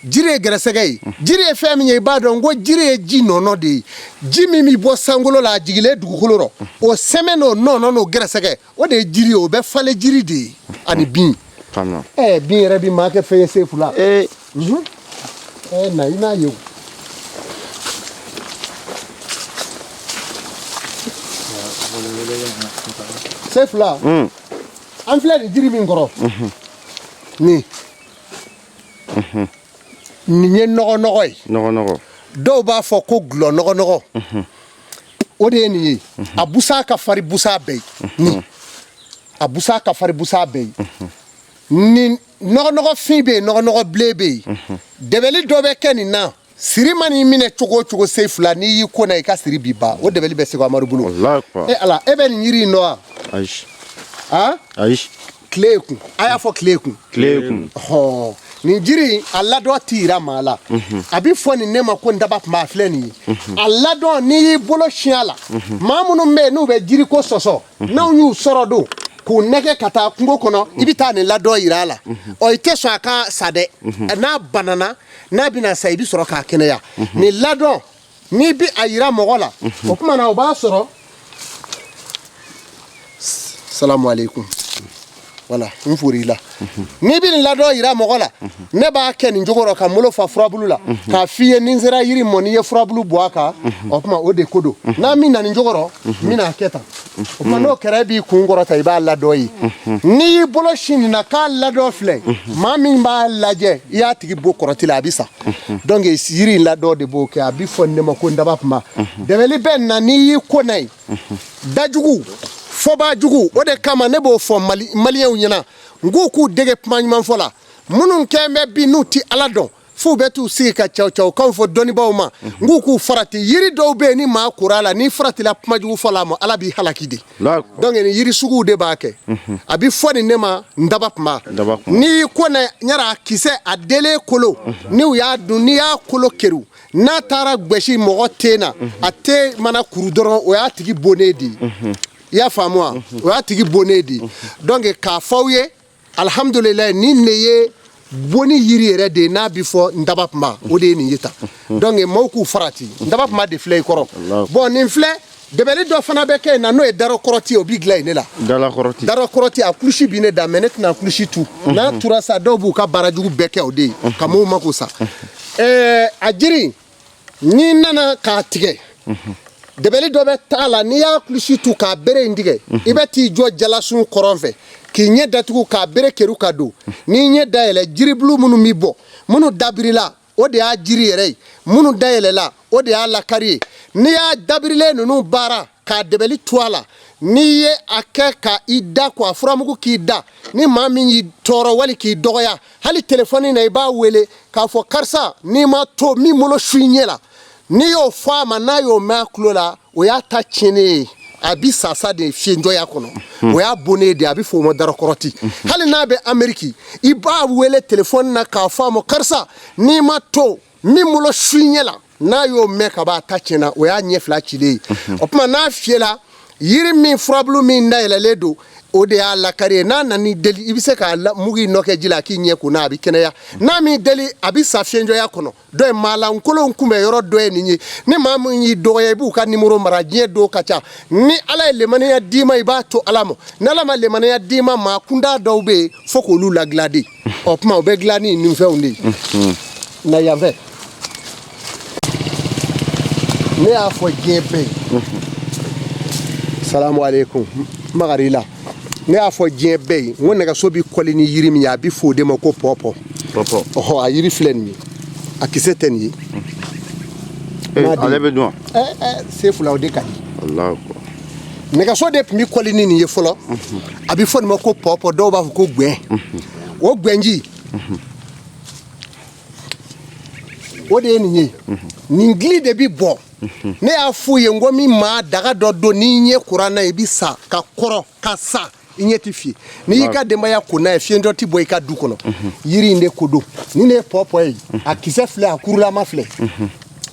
Jiri ye gɛrɛsɛgɛ ye. Jiri ye fɛn min ye, i b'a dɔn ko jiri ye ji nɔnɔ de ye. Ji min bɛ bɔ sankolo la, a jigilen dugukolo rɔ, o sɛmɛ n'o nɔnɔ n'o gɛrɛsɛgɛ, o de ye jiri ye. O bɛ falen jiri de ye ani bin. Faamuya. Ɛ, bin yɛrɛ bɛ maa kɛ fɛn ye, Sefula. Ee. Ɛ, na i n'a ye o. Sefula, an filɛ nin jiri min kɔrɔ nin, nin ye nɔgɔ nɔgɔ ye. Nɔgɔ nɔgɔ. Dɔw b'a fɔ ko gulɔ nɔgɔ nɔgɔ. O de ye nin ye. A busa ka fari busa bɛɛ ye nin, a busa ka fari busa bɛɛ ye nin. Nɔgɔ nɔgɔ fin bɛ yen, nɔgɔ nɔgɔ bilen bɛ yen. Dɛbɛli dɔ bɛ kɛ nin na, siri man'i minɛ cogo o cogo, Sefula, n'i y'i ko na, i ka siri b'i ban. O dɛbɛli bɛ Seko Amadu bolo. Allahu akbar. E Ala, e bɛ nin yiri in dɔn wa? Ayi. Han? Ayi. Tile kun, a y'a fɔ tile kun. Tile kun. Ɔhɔn, nin jiri in, a ladɔn ti yira maa la. A bɛ fɔ nin ne ma ko ndaba kuma. A filɛ nin ye, a ladɔn, n'i y'i bolo siɲɛ a la, maa minnu bɛ yen n'u bɛ jiriko sɔsɔ, n'anw y'u sɔrɔ don k'u nɛgɛ ka taa kungo kɔnɔ, i bɛ taa nin ladɔn yira a la. Ɔ, i tɛ sɔn a ka sa dɛ. N'a banana, n'a bɛna sa, i bɛ sɔrɔ k'a kɛnɛya. Nin ladɔn, n'i bɛ a yira mɔgɔ la, o tuma na o b'a sɔrɔ salamu aleykum, wala n fori la. N'i bɛ nin ladɔn yira mɔgɔ la, ne b'a kɛ nin cogo rɔ, ka n bolo fa furabulu la k'a f'i ye. Ni n sera yiri mɔ, n'i ye furabulu bɔ a kan, o tuma o de ko don. N'a min na nin cogo rɔ, n bɛna kɛ tan. O tuma n'o kɛra, e b'i kun kɔrɔta, i b'a ladɔn ye. N'i y'i bolo sin nin na k'a ladɔn filɛ, maa min b'a lajɛ, i y'a tigi bɔ kɔrɔti la, a bɛ sa. Donc yiri in ladɔn de b'o kɛ. A bɛ fɔ ne ma ko ndaba kuma. Dɛmɛli bɛ na n'i y'i ko n'a ye dajugu fɔba jugu. O de kama ne b'o fɔ maliyɛnw ɲɛna, n k'u k'u dege kuma ɲuman fɔ la. Minnu kɛn bɛ bi n'u ti Ala dɔn, f'u bɛ t'u sigi ka cɛw-cɛwkanw fɔ dɔnnibaaw ma, n k'u k'u farati. Yiri dɔw bɛ yen, ni maa kora a la, n'i faratila kuma jugu fɔ la a ma, Ala b'i halaki de. Donc nin yiri suguw de b'a kɛ. A bɛ fɔ nin ne ma ndaba kuma. N'i y'i ko na ɲara, a kisɛ a delen kolo, n'u y'a dun, n'i y'a kolo keru, n'a taara gwɛsi mɔgɔ ten na, a ten mana kuru dɔrɔn, o y'a tigi bonnen de ye. I y'a faamu wa? O y'a tigi bonnen de ye. Donc k'a fɔ aw ye, alihamudulilayi, nin de ye bonni yiri yɛrɛ de ye, n'a bɛ fɔ ndaba kuma, o de ye nin ye tan. Donc maaw k'u farati, ndaba kuma de filɛ i kɔrɔ. Bon, nin filɛ, dɛbɛli dɔ fana bɛ kɛ yen na, n'o ye darɔkɔrɔti ye, o b'i dilan yen ne la. Dalakɔrɔti. Darɔkɔrɔti, a kulusi bi ne da, mais ne tɛna kulusi tu. N'a tura sa, dɔw b'u ka baara jugu bɛɛ kɛ o de ye ka maaw mako sa. Ɛɛ, a jiri, n'i nana k'a tigɛ, dɛbɛli dɔ bɛ t'a la. N'i y'a kulusi tu k'a bere in tigɛ, i bɛ t'i jɔ jalasun kɔrɔn fɛ k'i ɲɛ datugu k'a bere keru ka don. N'i ɲɛ dayɛlɛ, jiribulu minnu bɛ bɔ, minnu dabirila, o de y'a jiri yɛrɛ ye. Minnu dayɛlɛla, o de y'a lakari ye. N'i y'a dabirilen ninnu baara k'a dɛbɛli to a la, n'i ye a kɛ ka i da ko a furamugu k'i da, ni maa min y'i tɔɔrɔ wali k'i dɔgɔya, hali telefɔni na i b'a wele k'a fɔ karisa, n'i ma to min bolo su i ɲɛ la, n'i y'o fɔ a ma, n'a y'o mɛn a tulo la, o y'a ta tiɲɛnen ye. A bi sasa de fiyentɔya kɔnɔ, o y'a bonnen de, a bɛ fɔ o ma darakɔrɔti. Hali n'a bɛ Ameriki, i b'a wele telefɔni na k'a fɔ a ma karisa, n'i ma to min bolo su i ɲɛ la, n'a y'o mɛn ka ban, a ta tiɲɛna, o y'a ɲɛ fila cilen ye. O tuma n'a fiyɛla, yiri min furabulu min dayɛlɛlen don, o de y'a lakari ye. N'a nan'i deli, i bɛ se k'a mugu in nɔ kɛ ji la a k'i ɲɛ ko n'a, a bɛ kɛnɛya. N'a m'i deli, a bɛ sa fiyentɔya kɔnɔ. Dɔ ye maalankolonw kunbɛn yɔrɔ dɔ ye nin ye. Ni maa min y'i dɔgɔya, i b'u ka nimoro mara. Diɲɛ don ka ca. Ni Ala ye lemaniya d'i ma, i b'a to Ala ma. Ni Ala ma lemaniya d'i ma, maa kunda dɔw bɛ yen fo k'olu ladilan de. O tuma o bɛ dilan ni nin fɛnw de ye. Na yan fɛ, ne y'a fɔ diɲɛ bɛɛ ye, salamu aleykum magari la. Ne y'a fɔ diɲɛ bɛɛ ye n ko nɛgɛso bɛ kɔli ni yiri min ye, a bɛ fɔ o de ma ko pɔpɔ. Pɔpɔ. Ɔhɔ, a yiri filɛ nin ye, a kisɛ tɛ nin ye. Ale bɛ dun wa? Se fila, o de ka di. Alahu akbar. Nɛgɛso de tun bɛ kɔli ni nin ye fɔlɔ. A bɛ fɔ nin ma ko pɔpɔ, dɔw b'a fɔ ko gwɛn. O gwɛnji, o de ye nin ye. Nin gili de bɛ bɔ. Ne y'a f'u ye n ko min maa daga dɔ don, n'i ɲɛ kora n'a ye, i bɛ sa ka kɔrɔ ka sa, i ɲɛ tɛ fiye. N'i y'i ka denbaya ko n'a ye, fiyentɔ tɛ bɔ i ka du kɔnɔ. Yiri in de ko don. Nin de ye pɔpɔ ye. A kisɛ filɛ, a kurulama filɛ,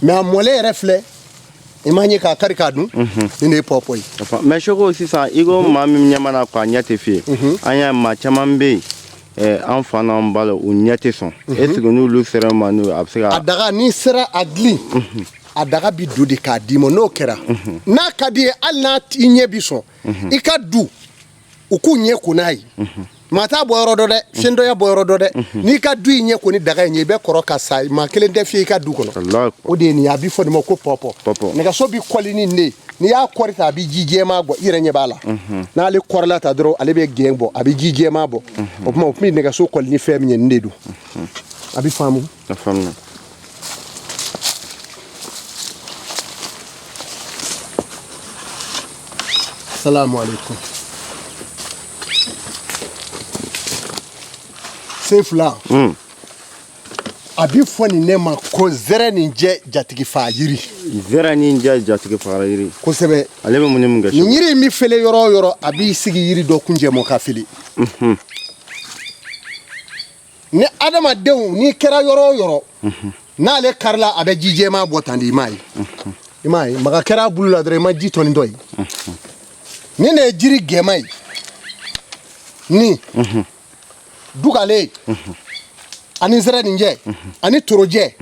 mais a mɔlen yɛrɛ filɛ, i m'a ye k'a kari k'a dun. Nin de ye pɔpɔ ye. Mais Seko, sisan i ko maa min ɲɛ mana ko a ɲɛ tɛ fiye, an y'a ye maa caman bɛ yen, an fa n'an ba la, u ɲɛ tɛ sɔn. Est ce que n'olu sera ma n'o, a bɛ se ka A daga, n'i sera a gili, a daga bi don de k'a d'i ma. N'o kɛra, n'a ka di ye, hali n'a i ɲɛ bi sɔn, i ka du u k'u ɲɛ ko n'a ye, maa t'a bɔ yɔrɔ dɔn dɛ, fiyentɔya bɔ yɔrɔ dɔn dɛ. N'i ka du i ɲɛ ko ni daga in ye, i bɛ kɔrɔ ka sa, maa kelen tɛ fiyɛ i ka du kɔnɔ. O de ye nin ye, a bɛ fɔ nin ma ko pɔpɔ. Nɛgɛso bɛ kɔli ni nin de ye. N'i y'a kɔri ta, a bɛ ji jɛman bɔ, i yɛrɛ ɲɛ b'a la. N'ale kɔrila ta dɔrɔn, ale bɛ gɛn bɔ, a bɛ ji jɛman bɔ. O tuma o tun bɛ nɛgɛso kɔli ni fɛn min ye, nin de don. A bɛ faamu. A faamuya. Salamu alaikum. Sen fila. A bɛ fɔ nin ne ma ko zɛrɛ nin jɛ jatigi fa yiri. Zɛrɛ nin jɛ jatigi fa yiri. Kosɛbɛ. Ale bɛ mun ni mun kɛ? Nin yiri in bɛ fele yɔrɔ o yɔrɔ, a b'i sigi yiri dɔ kunjɛ mɔ ka fele. Ni adamadenw, n'i kɛra yɔrɔ o yɔrɔ, n'ale karila, a bɛ ji jɛman bɔ tan de. I m'a ye, i m'a ye, maga kɛra a bulu la dɔrɔn, i ma ji tɔni dɔ ye. Nin de ye jiri gɛnman ye. Nin dugalen ani zɛrɛninjɛ ani torojɛ,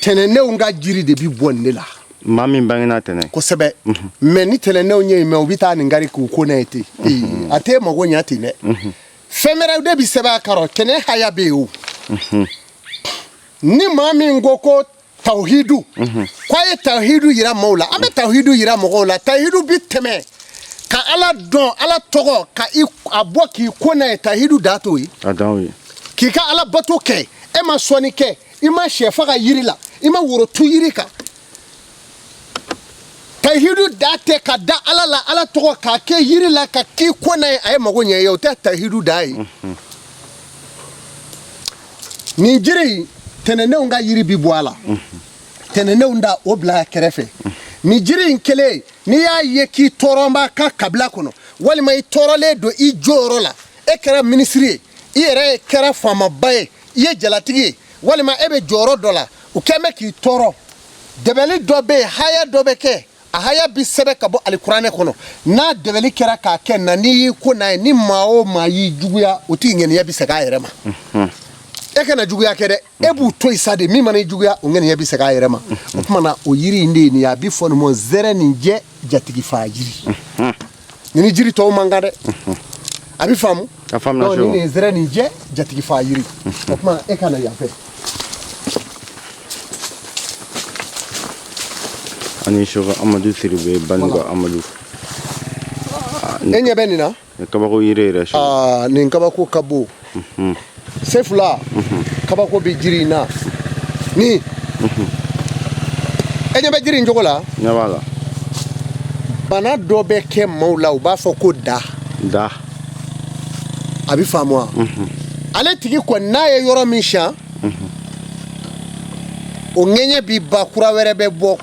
tɛnɛnenw ka jiri de bi bɔ nin de la. Maa min bangena tɛnɛ. Kosɛbɛ. Mais ni tɛnɛnenw ye mɛ, u bɛ taa nin kari k'u ko n'a ye ten, a t'e mago ɲa ten dɛ. Fɛn wɛrɛw de bi sɛbɛn a kɔrɔ. Tɛnɛ haya bɛ yen o. Ni maa min ko ko tawhidu, ko a ye tawhidu yira maaw la, an bɛ tawhidu yira mɔgɔw la. Tawhidu bi tɛmɛ ka Ala dɔn, Ala tɔgɔ ka i a bɔ k'i ko n'a ye. Tawhidu da t'o ye. A dan ye. K'i ka Ala bato kɛ, e ma sɔnni kɛ, i ma sɛ faga yiri la, i ma woro tu yiri kan. Tahidu da tɛ ka da Ala la, Ala tɔgɔ k'a kɛ yiri la ka k'i ko n'a ye, a ye mago ɲɛ ye, o tɛ tahidu da ye. Nin jiri in, tɛnɛnenw ka yiri bi bɔ a la. Tɛnɛnenw da o bila a kɛrɛfɛ. Nin jiri in kelen, n'i y'a ye k'i tɔɔrɔ b'a ka kabila kɔnɔ, walima i tɔɔrɔlen don i jɔyɔrɔ la, e kɛra minisiri ye, i yɛrɛ kɛra faamaba ye, i ye jalatigi ye, walima e bɛ jɔyɔrɔ dɔ la, u kɛn bɛ k'i tɔɔrɔ, dɛbɛli dɔ bɛ yen, haya dɔ bɛ kɛ, a haya bi sɛbɛn ka bɔ alikuranɛ kɔnɔ. N'a dɛbɛli kɛra k'a kɛ na, n'i y'i ko n'a ye, ni maa o maa y'i juguya, o tigi ŋaniya bi segin a yɛrɛ ma. E kana juguya kɛ dɛ, e b'u to yen sa de. Min mana i juguya, o ŋaniya bi segin a yɛrɛ ma. O tuma na, o yiri in de ye nin ye, a bi fɔ nin ma zɛrɛ nin jɛ jatigi fa jiri. Nin ni jiri tɔw man kan dɛ. A bɛ faamu. A faamuna. Donc nin de ye zɛrɛ nin jɛ jatigi fa yiri. O tuma e ka na yan fɛ. Ani Seko Amadu Sidibe Banika Amadu. E ɲɛ bɛ nin na. Nin kabako yiri yɛrɛ. Aa, nin kabako ka bon. Sefula, kabako bɛ jiri in na. Nin E ɲɛ bɛ jiri in cogo la. Ɲɛ b'a la. Bana dɔ bɛ kɛ maaw la, u b'a fɔ ko da. Da. A bɛ faamu wa? Ale tigi kɔni, n'a ye yɔrɔ min siyan, o ŋɛɲɛ bi ba, kura wɛrɛ bɛ bɔ.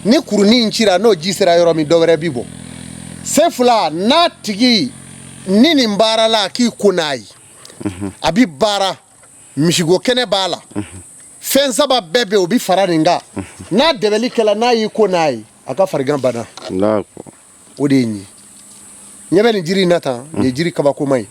Ni kurunin in cira, n'o ji sera yɔrɔ min, dɔ wɛrɛ bi bɔ. Sefula, n'a tigi ni nin baara la, k'i ko n'a ye, a bi baara, misigo kɛnɛ b'a la, fɛn saba bɛɛ bɛ, o bi fara nin kan. N'a dɛbɛli kɛla, n'a y'i ko n'a ye, a ka farigan banna. O de ye nin ye. Ɲɛ bɛ nin jiri in na tan, nin ye jiri kabakoma ye.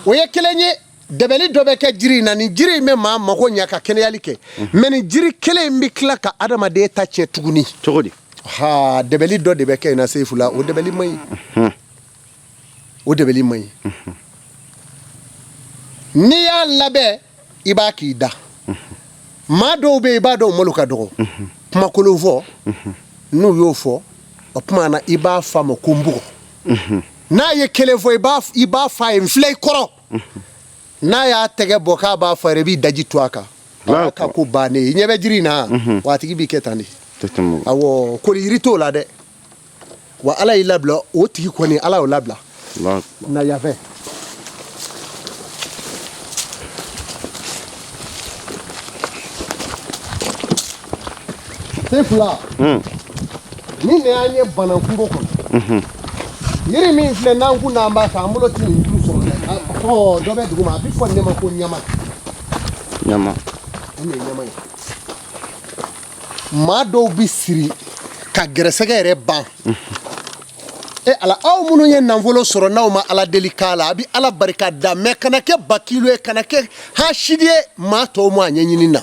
O ye kelen ye. Dɛbɛli dɔ bɛ kɛ jiri in na. Nin jiri in bɛ maa mako ɲɛ ka kɛnɛyali kɛ, mais nin jiri kelen in bɛ tila ka adamaden ta tiɲɛ tuguni. Cogo di? Ha, dɛbɛli dɔ de bɛ kɛ in na, Sefula, o dɛbɛli man ɲi, o dɛbɛli man ɲi. N'i y'a labɛn, i b'a k'i da. Maa dɔw bɛ yen, i b'a dɔn malo ka dɔgɔ, kumakolon fɔ. N'u y'o fɔ, o tuma na i b'a f'a ma ko n bugɔ. N'a ye kelen fɔ, i b'a f'a ye n filɛ i kɔrɔ. N'a y'a tɛgɛ bɔ k'a b'a fɔ yɛrɛ, i b'i daji tu a kan, a ka ko bannen. I ɲɛ bɛ jiri in na wa, a tigi b'i kɛ tan de. Awɔ, kori yiri t'o la dɛ. Wa Ala y'i labila, o tigi kɔni, Ala y'o labila na yanfɛ. Sefula, ni nin y'an ye banankungo kɔnɔ, yiri min filɛ n'an kun n'an b'a kan, an bolo tɛ nin juru sɔrɔ dɛ. Ɔ, dɔ bɛ duguma, a bɛ fɔ nin de ma ko ɲama. Ɲama. Nin de ye ɲama ye. Maa dɔw bɛ siri ka gɛrɛsɛgɛ yɛrɛ ban. E Ala, aw minnu ye nafolo sɔrɔ, n'aw ma Ala deli k'a la, a bɛ Ala barika da, mais kana kɛ bakilu ye, kana kɛ hasidi ye maa tɔw ma a ɲɛɲini na.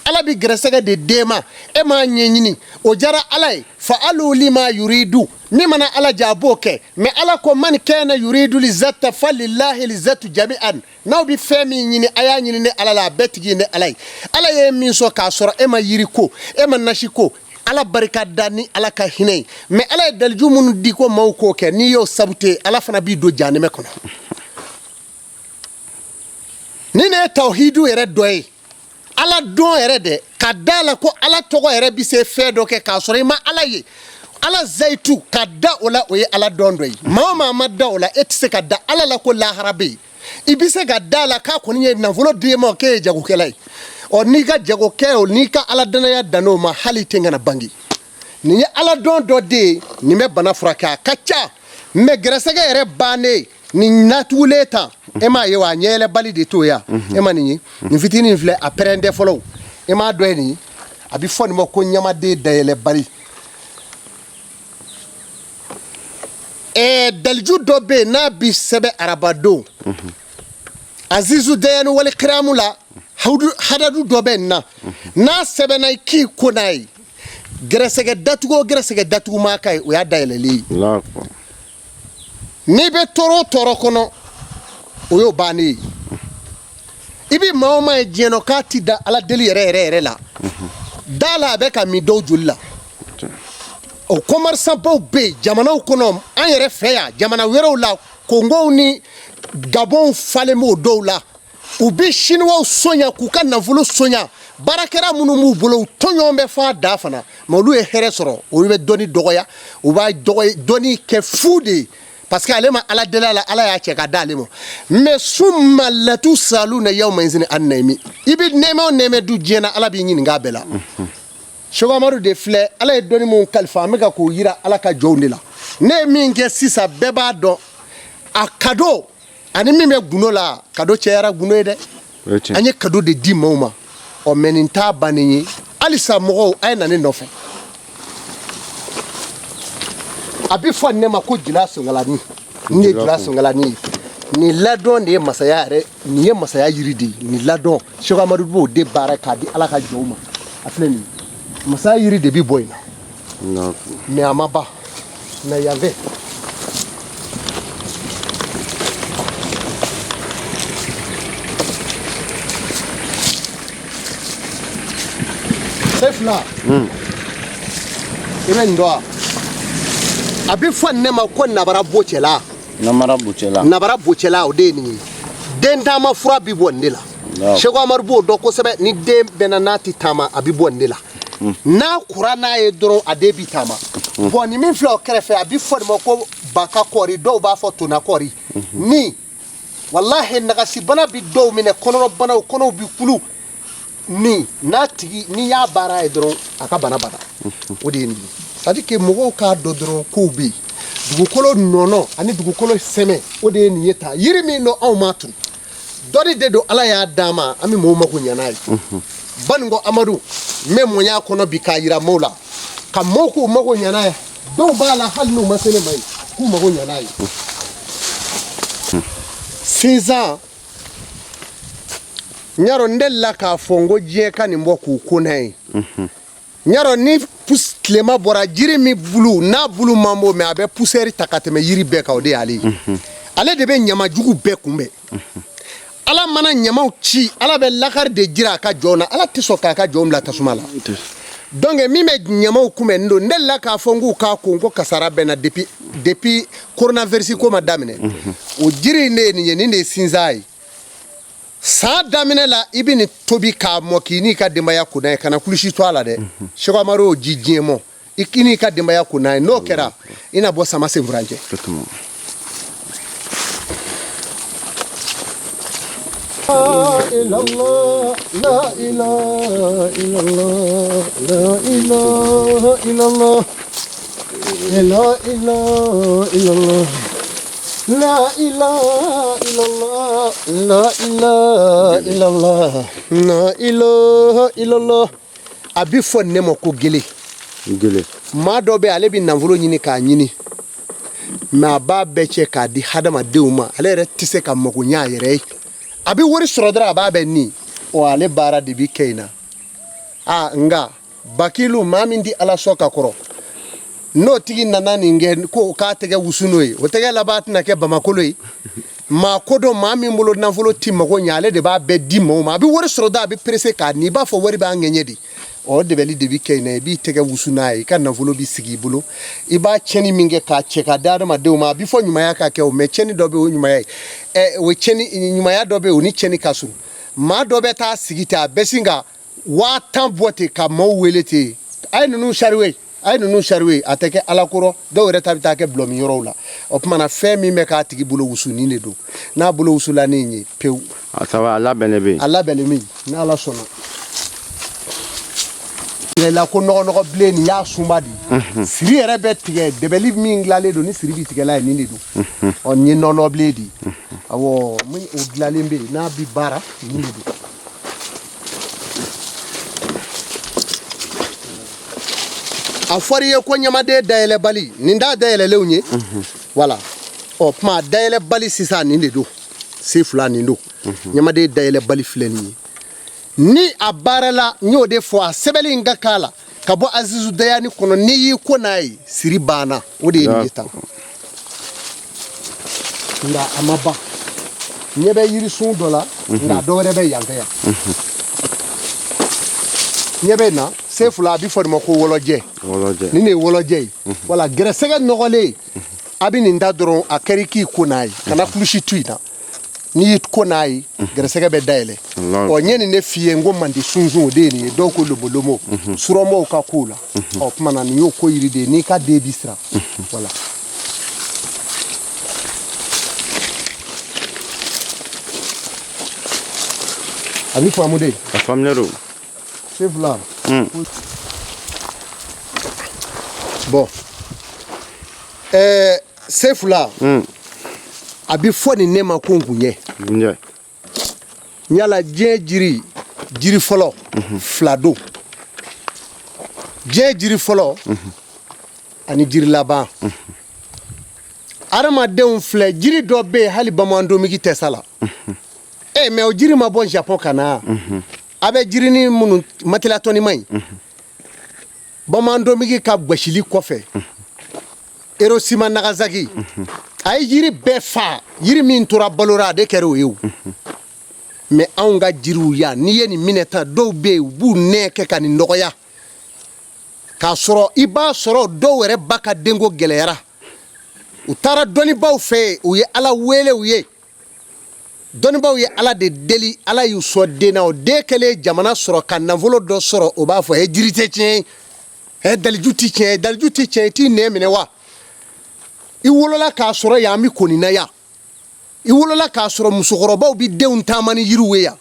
Ala bɛ gɛrɛsɛgɛ de d'e ma, e m'a ɲɛɲini, o diyara Ala ye. Fa'alu lima yuridu, min mana Ala diya, a b'o kɛ. Mais Ala ko man kana yuridu lizata falillahi lizatu jami'an. N'aw bɛ fɛn min ɲini, a y'a ɲini ne Ala la, a bɛɛ tigi ye ne Ala ye. Ala ye min sɔn k'a sɔrɔ e ma yiri ko, e ma nasi ko, Ala barika da ni Ala ka hinɛ ye. Mais Ala ye daliju minnu di ko maaw k'o kɛ, n'i y'o sabute, Ala fana b'i don jahanɛmɛ kɔnɔ. Ni ne ye tawhidu yɛrɛ dɔ ye, Ala dɔn yɛrɛ dɛ, ka da la ko Ala tɔgɔ yɛrɛ bɛ se fɛn dɔ kɛ k'a sɔrɔ i ma Ala ye, Ala zayitu, ka da o la, o ye Ala dɔn dɔ ye. Maa o maa ma da o la, e tɛ se ka da Ala la ko lahara bɛ yen. I bɛ se ka da la k'a kɔni ye nafolo d'e ma, k'e ye jagokɛla ye. Ɔ, n'i ka jagokɛ o, n'i ka Ala danaya dann'o ma, hali i tɛ kana bange. Nin ye Ala dɔn dɔ de ye. Nin bɛ bana furakɛ, a ka ca. Mais gɛrɛsɛgɛ yɛrɛ bannen, nin natugulen tan, e m'a ye wa? A ɲɛyɛlɛbali de t'o ya. E ma nin ye, nin fitinin filɛ, a pɛrɛn tɛ fɔlɔ, e m'a dɔn ye nin ye. A bɛ fɔ nin ma ko ɲamaden dayɛlɛbali. Ɛɛ, daliju dɔ bɛ yen, n'a bi sɛbɛn arabadon, azizu dayani wali kiramu la, hadadu dɔ bɛ nin na. N'a sɛbɛnna, i k'i ko n'a ye, gɛrɛsɛgɛ datugu o gɛrɛsɛgɛ datugu maa ka ye, o y'a dayɛlɛlen ye. N'i bɛ tɔɔrɔ o tɔɔrɔ kɔnɔ, o y'o bannen ye. I bɛ maa o maa ye diɲɛ nɔ k'a ti da Ala deli yɛrɛ yɛrɛ yɛrɛ la, da la, a bɛ ka min dɔw joli la. O commerçant baw bɛ yen jamanaw kɔnɔ, an yɛrɛ fɛ yan, jamana wɛrɛw la, Kongow ni Gabɔnw falen b'o dɔw la. U bɛ siniwaw sonya k'u ka nafolo sonya. Baarakɛla minnu b'u bolo, u tɔɲɔgɔn bɛ f'a da fana, mais olu ye hɛrɛ sɔrɔ. Olu bɛ dɔnni dɔgɔya, u b'a dɔnni kɛ fu de ye, parce que ale ma Ala deli a la, Ala y'a cɛ ka d'ale ma. Mais summa latusaluna yawma izin an naimi, i bɛ nɛɛmɛ o nɛɛmɛ dun diɲɛ na, Ala b'i ɲininka a bɛɛ la. Seko Amadu de filɛ, Ala ye dɔnni min kalifa, an bɛ ka k'o yira Ala ka jɔnw de la. Ne ye min kɛ sisan, bɛɛ b'a dɔn a kado ani min bɛ gundo la. Kado cɛyara gundo ye dɛ. An ye kado de di maaw ma. Ɔ, mais nin t'a bannen ye halisa. Mɔgɔw, a ye na ne nɔfɛ. A bɛ fɔ ne ma ko jula sonkalani. Nin ye jula sonkalani ye. Nin ladɔn de ye masaya yɛrɛ, nin ye masaya yiri de ye. Nin ladɔn, Seko Amadu b'o de baara k'a di Ala ka jɔnw ma. A filɛ nin ye, masaya yiri de bɛ bɔ yen na, mais a ma ban na yan fɛ. Sefula, i bɛ nin dɔn wa? A bɛ fɔ nin ne ma ko nabara bocɛla. Namara bocɛla. Nabara bocɛla, o de ye nin ye. Den taama fura bi bɔ nin de la. Seko Amadu b'o dɔn kosɛbɛ. Ni den bɛnna n'a tɛ taama, a bɛ bɔ nin de la. N'a kura n'a ye dɔrɔn, a den bi taama. Bon, nin min filɛ o kɛrɛfɛ, a bi fɔ nin ma ko baka kɔɔri, dɔw b'a fɔ tona kɔɔri. Ni walahi nagasibana bi dɔw minɛ, kɔnɔbanaw, kɔnɔw bi kulu, ni n'a tigi n'i y'a baara ye dɔrɔn, a ka bana bana. O de ye nin ye. C'est à dire que mɔgɔw k'a dɔn dɔrɔn kow bɛ yen. Dugukolo nɔnɔ ani dugukolo sɛmɛ, o de ye nin ye. Ta yiri min don, anw m'a turu, dɔnni de don, Ala y'a d'an ma, an bɛ mɔgɔw mako ɲɛ n'a ye. Banikɔ Amadu n bɛ mɔnya kɔnɔ bi k'a yira maaw la, ka maaw k'u mako ɲɛ n'a ye. Dɔw b'a la, hali n'u ma se ne ma yen, k'u mako ɲɛ n'a ye. Sisan n y'a dɔn, n delila k'a fɔ n ko diɲɛ ka nin bɔ k'u ko n'a ye. N y'a dɔn, ni tilema bɔra, jiri min bulu n'a bulu man bon, mais a bɛ poussière ta ka tɛmɛ yiri bɛɛ kan, o de y'ale ye. Ale de bɛ ɲamajugu bɛɛ kunbɛn. Ala mana ɲamaw ci, Ala bɛ lakari de jira a ka jɔnw na. Ala tɛ sɔn k'a ka jɔnw bila tasuma la. Donc min bɛ ɲamaw kunbɛn nin don. N delila k'a fɔ n k'u k'a ko n ko kasara bɛ na depuis coronavirus ko ma daminɛ. O jiri in de ye nin ye, nin de ye sinzan ye. San daminɛ la, i bɛ nin tobi k'a mɔ k'i n'i ka denbaya ko n'a ye. Kana kulusi to a la dɛ. Seko Amadu y'o ji diɲɛ mɔ, i n'i ka denbaya ko n'a ye. N'o kɛra, i na bɔ sama sen furancɛ. Illallah, la ilaha illallah, la ilaha illallah, la ilaha illallah, la ilaha illallah, la ilaha illallah, la ilaha illallah. A bɛ fɔ ne ma ko gele. Gele. Maa dɔ bɛ, ale bɛ nafolo ɲini k'a ɲini, mais a b'a bɛɛ cɛ k'a di hadamadenw ma. Ale yɛrɛ tɛ se ka mago ɲɛ a yɛrɛ ye. A bɛ wari sɔrɔ dɔrɔn, a b'a bɛɛ ni ɔ, ale baara de bɛ kɛ in na. A nka bakilu, maa min di Ala sɔn ka kɔrɔ, n'o tigi nana nin kɛ ko k'a tɛgɛ wusu n'o ye, o tɛgɛ laban tɛna kɛ bamakolo ye. Maa ko dɔn, maa min bolo nafolo ti mago ɲɛ, ale de b'a bɛɛ di maaw ma. A bɛ wari sɔrɔ da, a bɛ pressé k'a ni, i b'a fɔ wari b'a ŋɛɲɛ de. Ɔ dɛbɛli de bɛ kɛ yen na. I b'i tɛgɛ wusu n'a ye, i ka nafolo bɛ sigi i bolo. I b'a tiɲɛni min kɛ k'a cɛ k'a di adamadenw ma, a bɛ fɔ ɲumanya ka kɛ o, mais tiɲɛni dɔ bɛ yen, o ɲumanya ye ɛ, o tiɲɛni ɲumanya dɔ bɛ yen, o ni tiɲɛni ka surun. Maa dɔ bɛ taa sigi ten, a bɛ sin ka 10 000 bɔ ten ka maaw wele ten: a ye ninnu sariwe, a ye ninnu sariwe. A tɛ kɛ Ala kɔrɔ, dɔw yɛrɛ ta bɛ taa kɛ bulɔmi yɔrɔw la. O tuma na, fɛn min bɛ k'a tigi bolo wusu, nin de don. N'a bolo wusula ni ye pewu. A saba, a labɛnnen bɛ yen. A labɛnnen min, ni Ala sɔnna la, ko nɔgɔ bilen, nin y'a sunba de ye. Siri yɛrɛ bɛ tigɛ, dɛbɛli min dilanlen don ni siri bɛ tigɛla ye, nin de don. Ɔ nin ye nɔnɔ bilen de ye. Awɔ, min o dilanlen bɛ yen n'a bɛ baara, nin de don. A fɔra i ye ko ɲamaden dayɛlɛbali, nin t'a dayɛlɛlenw ye. Wala ɔ kuma dayɛlɛbali sisan, nin de don. Se fila nin don. Ɲamaden dayɛlɛbali filɛ nin ye. Ni a baarala, n y'o de fɔ, a sɛbɛnni in ka k'a la ka bɔ Azizu Dayani kɔnɔ. N'i y'i ko n'a ye, siri banna. O de ye nin ye tan. Nka a ma ban, ɲɛ bɛ yirisun dɔ la, nka dɔ wɛrɛ bɛ yan fɛ yan. Ɲɛ bɛ na se fila, a bɛ fɔ nin ma ko wɔlɔjɛ. Wɔlɔjɛ. Nin de ye wɔlɔjɛ ye. Wala gɛrɛsɛgɛ nɔgɔlen, a bɛ nin da dɔrɔn, a kɛra i k'i ko n'a ye, kana kulusi to yen na. N'i y'i ko n'a ye, gɛrɛsɛgɛ bɛ dayɛlɛ. Ɔ n ye nin de f'i ye, n ko mandi sunsun, o de ye nin ye. Dɔw ko lomolomo, surɔmɔw ka kow la. Ɔ kuma na, nin y'o ko yiri de ye. N'i ka den bi siran, wala a bɛ faamu de. A faamuya don. Se fila. Bon, se fila, a bɛ fɔ nin ne ma ko ngunjɛ. Ngunjɛ. Yala diɲɛ jiri fɔlɔ fila don, diɲɛ jiri fɔlɔ ani jiri laban. Adamadenw filɛ, jiri dɔ bɛ yen, hali bamanandomigi tɛ sa la. E mais o jiri ma bɔ Japon ka na. A bɛ jirinin minnu matilatɔnima in, bamanandomigi ka gosili kɔfɛ, Hiroshima Nagasaki, a ye jiri bɛɛ fa. Jiri min tora balora, a de kɛra o ye. O mais anw ka jiriw yan, n'i ye nin minɛ tan, dɔw bɛ yen, u b'u nɛ kɛ ka nin nɔgɔya, k'a sɔrɔ i b'a sɔrɔ dɔw yɛrɛ ba ka denko gɛlɛyara, u taara dɔnnibaw fɛ yen, u ye Ala wele u ye. Dɔnnibaaw ye Ala de deli, Ala y'u sɔn den na. O den kɛlen jamana sɔrɔ ka nafolo dɔ sɔrɔ, o b'a fɔ e jiri tɛ tiɲɛ ye, daliju tɛ tiɲɛ ye, daliju tɛ tiɲɛ ye, i t'i nɛn minɛ wa? I wolola k'a sɔrɔ yan, an bɛ koni na yan. I wolola k'a sɔrɔ musokɔrɔbaw bɛ denw taama ni yiriw ye yan.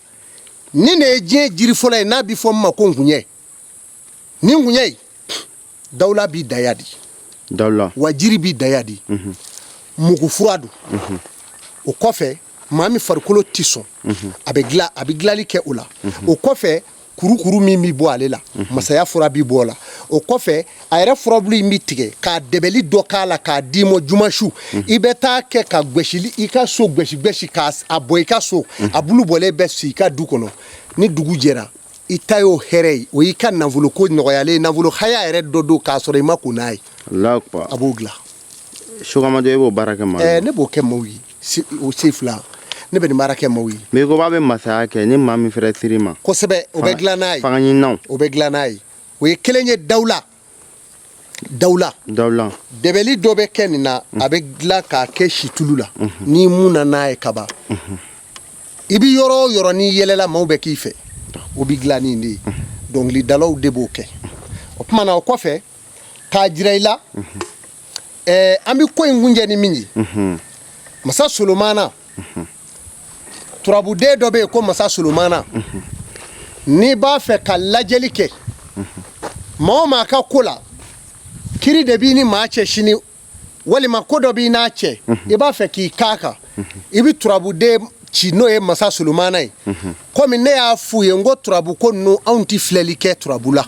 Nin de ye diɲɛ jiri fɔlɔ ye n'a bɛ fɔ min ma ko nkuɲɛ. Nin nkuɲɛ in, dawula b'i daya di. Dawula. Wa jiri b'i daya di. Mugu fura don. O kɔfɛ, maa min farikolo ti sɔn, a bɛ dilan, a bɛ dilanli kɛ o la. O kɔfɛ, kurukuru min bɛ bɔ ale la, masaya fura bɛ bɔ o la. O kɔfɛ, a yɛrɛ furabulu in bɛ tigɛ k'a dɛbɛli dɔ k'a la k'a d'i ma juma su. I bɛ taa kɛ ka gosili i ka so gosi gosi k'a bɔ i ka so, a bulu bɔlen bɛ si i ka du kɔnɔ. Ni dugu jɛra, i ta y'o hɛrɛ ye, o y'i ka nafolo ko nɔgɔyalen ye. Nafolo haya yɛrɛ dɔ don k'a sɔrɔ i ma ko n'a ye. A b'o dilan. Sukamado, e b'o baara kɛ maa ye? Ne b'o kɛ maaw ye. O sen fila, ne bɛ nin baara kɛ maaw ye. Mais i ko b'a bɛ masaya kɛ ni maa min fɛrɛ siri ma. Kosɛbɛ, o bɛ dilan n'a ye. Fanga ɲininaw. O bɛ dilan n'a ye. O ye kelen ye. Dawula, dawula. Dawula. Dɛbɛli dɔ bɛ kɛ nin na, a bɛ dilan k'a kɛ situlu la. N'i munna n'a ye kaban, i bɛ yɔrɔ o yɔrɔ, n'i yɛlɛla, maaw bɛ k'i fɛ. O bɛ dilan ni nin de ye. Dɔnkilidalaw de b'o kɛ. O tuma na, o kɔfɛ, k'a jira i la, an bɛ ko in kuncɛ ni min ye, masa Solomana, turabuden dɔ bɛ yen ko masa Solomana. N'i b'a fɛ ka lajɛli kɛ maa o maa ka ko la, kiri de b'i ni maa cɛ sini, walima ko dɔ b'i n'a cɛ, i b'a fɛ k'i k'a kan, i bɛ turabuden ci, n'o ye masa Solomana ye. Komi ne y'a f'u ye n ko turabu ko ninnu, anw tɛ filɛli kɛ turabu la,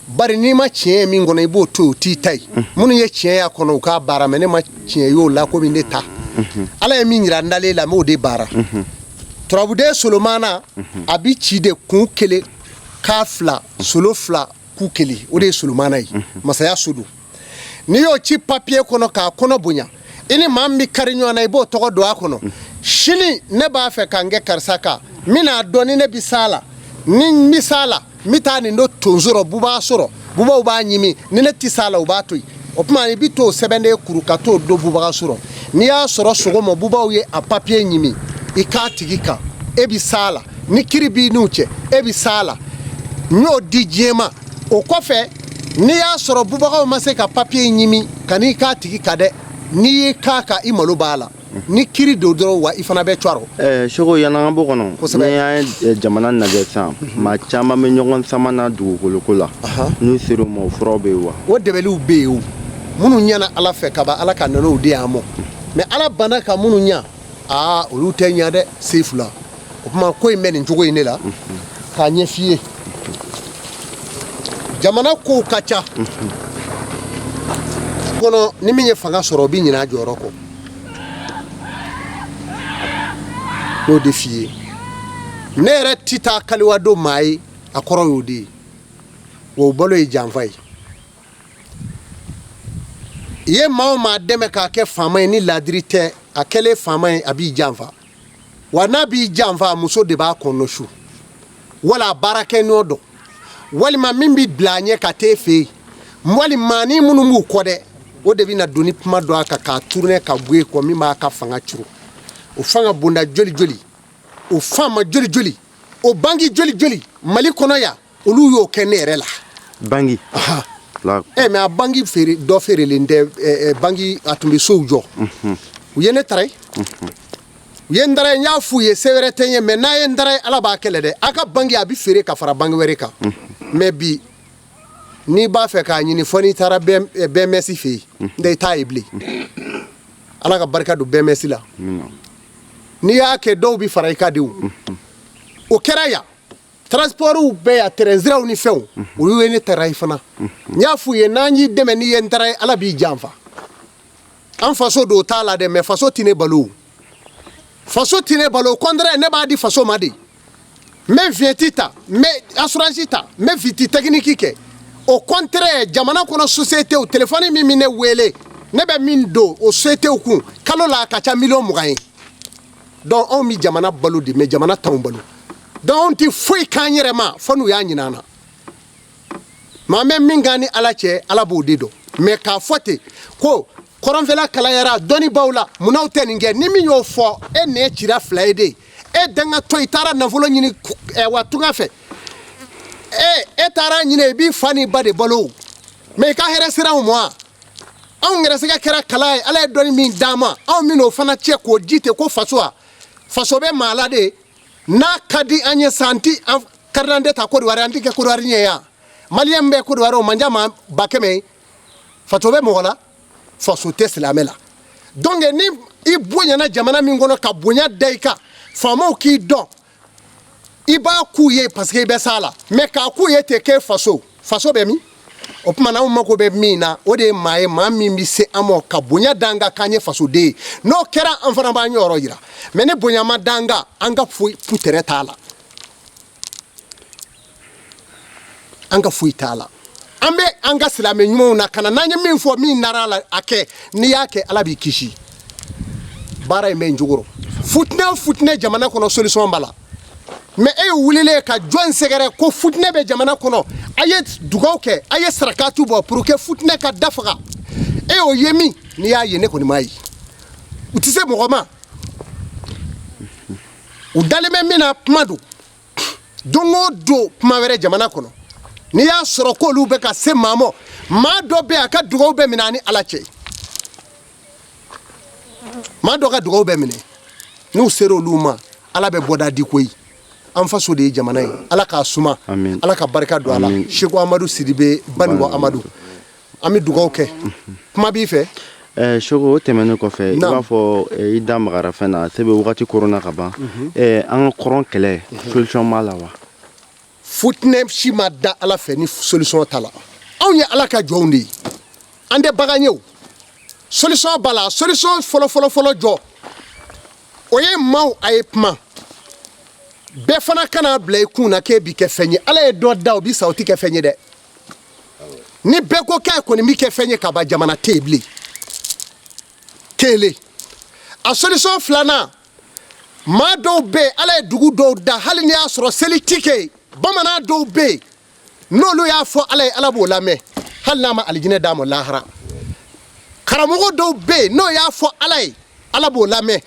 bari n'i ma tiɲɛ ye min kɔnɔ, i b'o to yen, o t'i ta ye. Minnu ye tiɲɛ y'a kɔnɔ, u k'a baara, mais ne ma tiɲɛ y'o la. Komi ne ta, Ala ye min jira n dalen la, n b'o de baara. Turabuden Solomana, a bi ci de kun kelen k'a fila, solo fila ku kelen, o de ye Solomana ye. Masaya so don. N'i y'o ci papiye kɔnɔ k'a kɔnɔ bonya, i ni maa min bɛ kari ɲɔgɔn na, i b'o tɔgɔ don a kɔnɔ. Sini ne b'a fɛ ka n kɛ karisa kan, n bɛn'a dɔn ni ne bɛ s'a la. Ni n bɛ s'a la, n bɛ taa nin don tonso rɔ, buba sɔrɔ, bubaw b'a ɲimi. Ni ne tɛ s'a la, u b'a to yen. O tuma, i bɛ t'o sɛbɛnden kuru ka t'o don bubaga sɔrɔ. N'i y'a sɔrɔ sɔgɔma, bubaw ye a papiye ɲimi, i k'a tigi kan, e bɛ s'a la. Ni kiri b'i n'u cɛ, e bɛ s'a la. N y'o di diɲɛ ma. O kɔfɛ, n'i y'a sɔrɔ bubagaw ma se ka papiye ɲimi, ka n'i k'a tigi kan dɛ. N'i y'i k'a kan, i malo b'a la. Ni kiri don dɔrɔn, wa i fana bɛ cɔrɔ. Seko, yan'an ka bɔ kɔnɔ, ni an ye jamana lajɛ sisan, maa caman bɛ ɲɔgɔn sama na dugukoloko la. N'u sera o ma, o furaw bɛ yen wa? O dɛbɛliw bɛ yen. O minnu ɲɛna Ala fɛ kaban, Ala ka nɔnɔw di an ma. Mais Ala banna ka minnu ɲa, aa, olu tɛ ɲa dɛ, Sefula. O tuma, ko in bɛ nin cogo in de la k'a ɲɛf'i ye. Jamana kow ka ca kɔnɔ. Ni min ye fanga sɔrɔ, o bɛ ɲinɛ a jɔyɔrɔ kɔ. N'o de f'i ye, ne yɛrɛ ti taa kaliwa don maa ye, a kɔrɔ y'o de ye. Wa o balo ye janfa ye. I ye maa o maa dɛmɛ k'a kɛ faama ye, ni ladiri tɛ, a kɛlen faama ye, a b'i janfa. Wa n'a b'i janfa, a muso de b'a kɔnɔ su, wala a baarakɛɲɔgɔn dɔ, walima min bɛ bila a ɲɛ ka t'e fɛ yen, walima ni minnu b'u kɔ dɛ, o de bɛna don ni kuma dɔ a kan k'a tourner ka bɔ e kɔ, min b'a ka fanga curu. O fanga bonda joli joli, o faama joli joli, o banki joli joli Mali kɔnɔ yan, olu y'o kɛ ne yɛrɛ la. Banki? Ɛ, mais a banki feere dɔ feerelen tɛ. Banki, a tun bɛ sow jɔ. U ye ne tara ye, u ye n tara ye. N y'a f'u ye, se wɛrɛ tɛ n ye, mais n'a ye n tara ye, Ala b'a kɛlɛ dɛ. A ka banki, a bɛ feere ka fara banki wɛrɛ kan. Mais bi, n'i b'a fɛ k'a ɲini, fɔ n'i taara BMS fɛ yen, n tɛ i t'a ye bilen. Ala ka barika don BMS la. N'i y'a kɛ, dɔw bɛ fara i ka denw. O kɛra yan, transportw bɛɛ yan, train siraw ni fɛnw, olu ye ne tara ye fana. N y'a f'u ye, n'an y'i dɛmɛ, n'i ye n tara ye, Ala b'i janfa. An faso don t'a la dɛ, mais faso tɛ ne balo, faso tɛ ne balo. Au contraire, ne b'a di faso ma de. N bɛ vignette ta, n bɛ assurance ta, n bɛ visite technique kɛ. Au contraire, jamana kɔnɔ société, téléphone min bɛ ne wele, ne bɛ min don o société kun kalo la, a ka ca miliyɔn 20 ye. Donc anw bɛ jamana balo de, mais jamana t'anw balo. Donc anw tɛ foyi k'an yɛrɛ ma fo n'u y'a ɲini an na. Maa bɛ min kan ni Ala cɛ, Ala b'o de dɔn. Mais k'a fɔ ten ko Kɔrɔnfɛla kalayara, dɔnni b'aw la, mun'aw tɛ nin kɛ? Ni min y'o fɔ, e nɛn cira fila ye de. E dangatɔ, i taara nafolo ɲini wa tunga fɛ, e taara ɲini, i b'i fa n'i ba de balo, mais i ka hɛrɛ sera anw ma. Anw gɛrɛsɛgɛ kɛra kala ye. Ala ye dɔnni min d'an ma, anw min'o fana cɛ k'o di ten ko faso. A faso bɛ maa la de. N'a ka di an ye sa, an ti an carte d'identité ta Côte d'Ivoire, an ti kɛ Côte d'Ivoire ɲɛ yan. Maliyɛn bɛ Côte d'Ivoire, o man ca maa 100 000 ye. Faso bɛ mɔgɔ la, faso tɛ silamɛ la. Donc ni i bonyana jamana min kɔnɔ, ka bonya da i kan, faamaw k'i dɔn, i b'a k'u ye parce que i bɛ s'a la. Mais k'a k'u ye ten k'e faso, faso bɛ min? O tuma na, anw mako bɛ min na, o de ye maa ye, maa min bɛ se an ma ka bonya d'an kan k'an ye fasoden ye. N'o kɛra, an fana b'an yɔrɔ yira. Mais ni bonya ma d'an kan, an ka foyi putɛrɛ t'a la, an ka foyi t'a la. An bɛ an ka silamɛ ɲumanw na ka na, n'an ye min fɔ, min nara la, a kɛ. N'i y'a kɛ, Ala b'i kisi. Baara in bɛ yen cogo rɔ. Futinɛ o futinɛ jamana kɔnɔ, solution b'a la. Mais e ye wulilen ka jɔn sɛgɛrɛ ko futinɛ bɛ jamana kɔnɔ, a ye dugaw kɛ, a ye sarakatu bɔ pour que futinɛ ka dafaga? E y'o ye min? N'i y'a ye, ne kɔni m'a ye. U tɛ se mɔgɔ ma, u dalen bɛ min na, kuma don. Don o don, kuma wɛrɛ jamana kɔnɔ. N'i y'a sɔrɔ k'olu bɛ ka se maa ma, maa dɔ bɛ yen, a ka dugaw bɛ minɛ a ni Ala cɛ. Maa dɔ ka dugaw bɛ minɛ, n'u sera olu ma, Ala bɛ bɔda di koyi. An faso de ye jamana ye. Ala k'a suma, Ala ka barika don a la. Seko Amadu Sidibe, Banikɔ Amadu, an bɛ dugaw kɛ. Kuma b'i fɛ? Seko, o tɛmɛnen kɔfɛ, i b'a fɔ i da magara fɛn na, sebe wagati koronna ka ban. An ka kɔrɔn kɛlɛ, solution b'a la wa? Futinɛ si ma da Ala fɛ ni solution t'a la. Anw ye Ala ka jɔnw de ye, an tɛ bagan ye o. Solution b'a la. Solution fɔlɔ fɔlɔ fɔlɔ jɔ, o ye maaw a ye kuma. Bɛɛ fana kana bila i kun na k'e bi kɛ fɛn ye. Ala ye dɔ da, o bi sa, o ti kɛ fɛn ye dɛ. Ni bɛɛ ko k'a kɔni bi kɛ fɛn ye ka ban, jamana tɛ yen bilen. Kelen. A solution filanan, maa dɔw bɛ yen, Ala ye dugu dɔw da, hali n'i y'a sɔrɔ seli ti kɛ yen, bamanan dɔw bɛ yen, n'olu y'a fɔ Ala ye, Ala b'o lamɛn, hali n'a ma alijinɛ d'a ma lahara. Karamɔgɔ dɔw bɛ yen, n'o y'a fɔ Ala ye, Ala b'o lamɛn.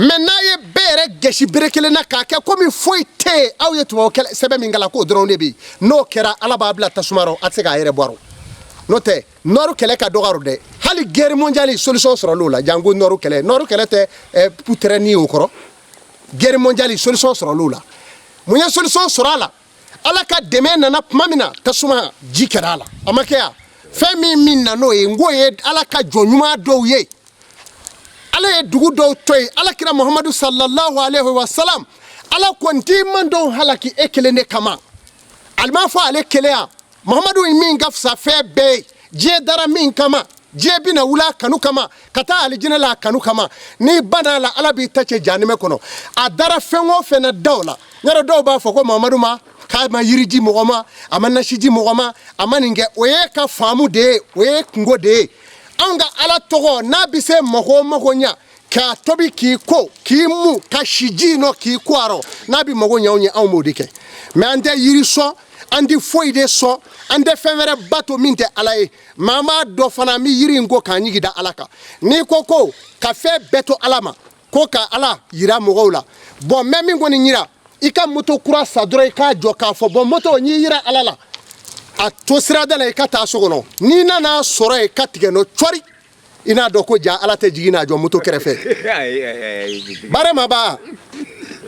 Mais n'a ye bɛɛ yɛrɛ gɛsi bere kelen na k'a kɛ komi foyi tɛ yen, aw ye tubabu sɛbɛn min kalan k'o dɔrɔn de bɛ yen, n'o kɛra, Ala b'a bila tasuma rɔ, a tɛ se k'a yɛrɛ bɔ a rɔ. N'o tɛ, nɔri kɛlɛ ka dɔgɔ dɛ. Hali guerre mondiale, solution sɔrɔla o la. Janko nɔri kɛlɛ. Nɔri kɛlɛ tɛ putɛrɛni o kɔrɔ. Guerre mondiale, solution sɔrɔla o la. Mun ye solution sɔrɔ a la? Ala ka dɛmɛ nana tuma min na, tasuma ji kɛra a la. A ma kɛ yan fɛn min na, n'o ye n k'o ye Ala ka jɔn ɲuman dɔw ye. Ala ye dugu dɔw to yen. Ala kira Muhamadu sallallahu alaihi wa salam, Ala ko n t'i mandenw halaki e kelen de kama. Ale m'a fɔ ale kelen yan. Muhamadu ye min ka fisa fɛn bɛɛ ye, diɲɛ dara min kama, diɲɛ bɛna wuli a kanu kama ka taa alijinɛ la a kanu kama, n'i banna a la, Ala b'i ta cɛ jahanɛmɛ kɔnɔ. A dara fɛn o fɛn na, da o la. Yɔrɔ dɔw b'a fɔ ko Muhamadu ma k'a ma yiri di mɔgɔ ma, a ma nasi di mɔgɔ ma, a ma nin kɛ. O ye ka faamu de ye, o ye kungo de ye. Anw ka Ala tɔgɔ, n'a bɛ se mɔgɔ o mɔgɔ ɲa k'a tobi k'i ko k'i mu ka si ji nɔ k'i ko a rɔ, n'a bɛ mago ɲɛ anw ye, anw b'o de kɛ. Mais an tɛ yiri sɔn, an tɛ foyi de sɔn, an tɛ fɛn wɛrɛ bato min tɛ Ala ye. Mais an b'a dɔn fana, an bɛ yiri in ko k'an jigi da Ala kan. N'i ko ko ka fɛn bɛɛ to Ala ma, ko ka Ala yira mɔgɔw la, bon, n bɛ min kɔni yira, i ka moto kura san dɔrɔn, i k'a jɔ k'a fɔ: bon, moto n y'i yira Ala la, a to sirada la, i ka taa so kɔnɔ. N'i nana sɔrɔ yen ka tigɛ nɔ cɔri, i n'a dɔn ko ja Ala tɛ jigin n'a jɔ moto kɛrɛfɛ. Barama ba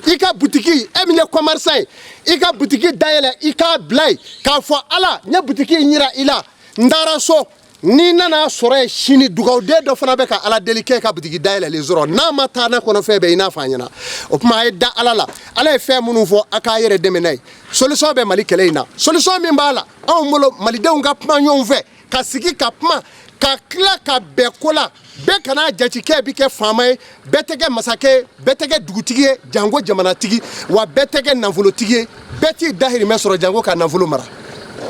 i ka butiki, e min ye commerçant ye, i ka butiki dayɛlɛ, i k'a bila yen k'a fɔ: Ala, n ye butiki in yira i la, n taara so. N'i nana sɔrɔ yen sini, dugawuden dɔ fana bɛ ka Ala deli k'e ka butiki dayɛlɛlen sɔrɔ. N'a ma taa n'a kɔnɔ fɛn bɛɛ, i n'a fɔ a ɲɛna. O tuma, a ye da Ala la. Ala ye fɛn minnu fɔ, a k'a yɛrɛ dɛmɛ n'a ye. Solution bɛ Mali kɛlɛ in na. Solution min b'a la anw bolo, malidenw ka kuma ɲɔgɔn fɛ, ka sigi ka kuma, ka tila ka bɛn ko la. Bɛɛ kana jate kɛ bi kɛ faama ye. Bɛɛ tɛ kɛ masakɛ ye, bɛɛ tɛ kɛ dugutigi ye, janko jamanatigi. Wa bɛɛ tɛ kɛ nafolotigi ye, bɛɛ t'i dahirimɛ sɔrɔ, janko ka nafolo mara.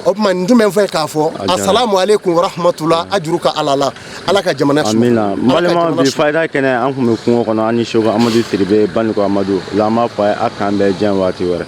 O tuma, nin tun bɛ n fɛ k'a fɔ. Asalamu aleykum warahmatula. A juru ka Ala la, Ala ka jamana suma. Amina. N balimaw, bi fayida kɛnɛ, an tun bɛ kungo kɔnɔ, an ni Seko Amadu Sidibe, Banikɔ Amadu la. An b'a fɔ a ye a k'an bɛn diɲɛ waati wɛrɛ.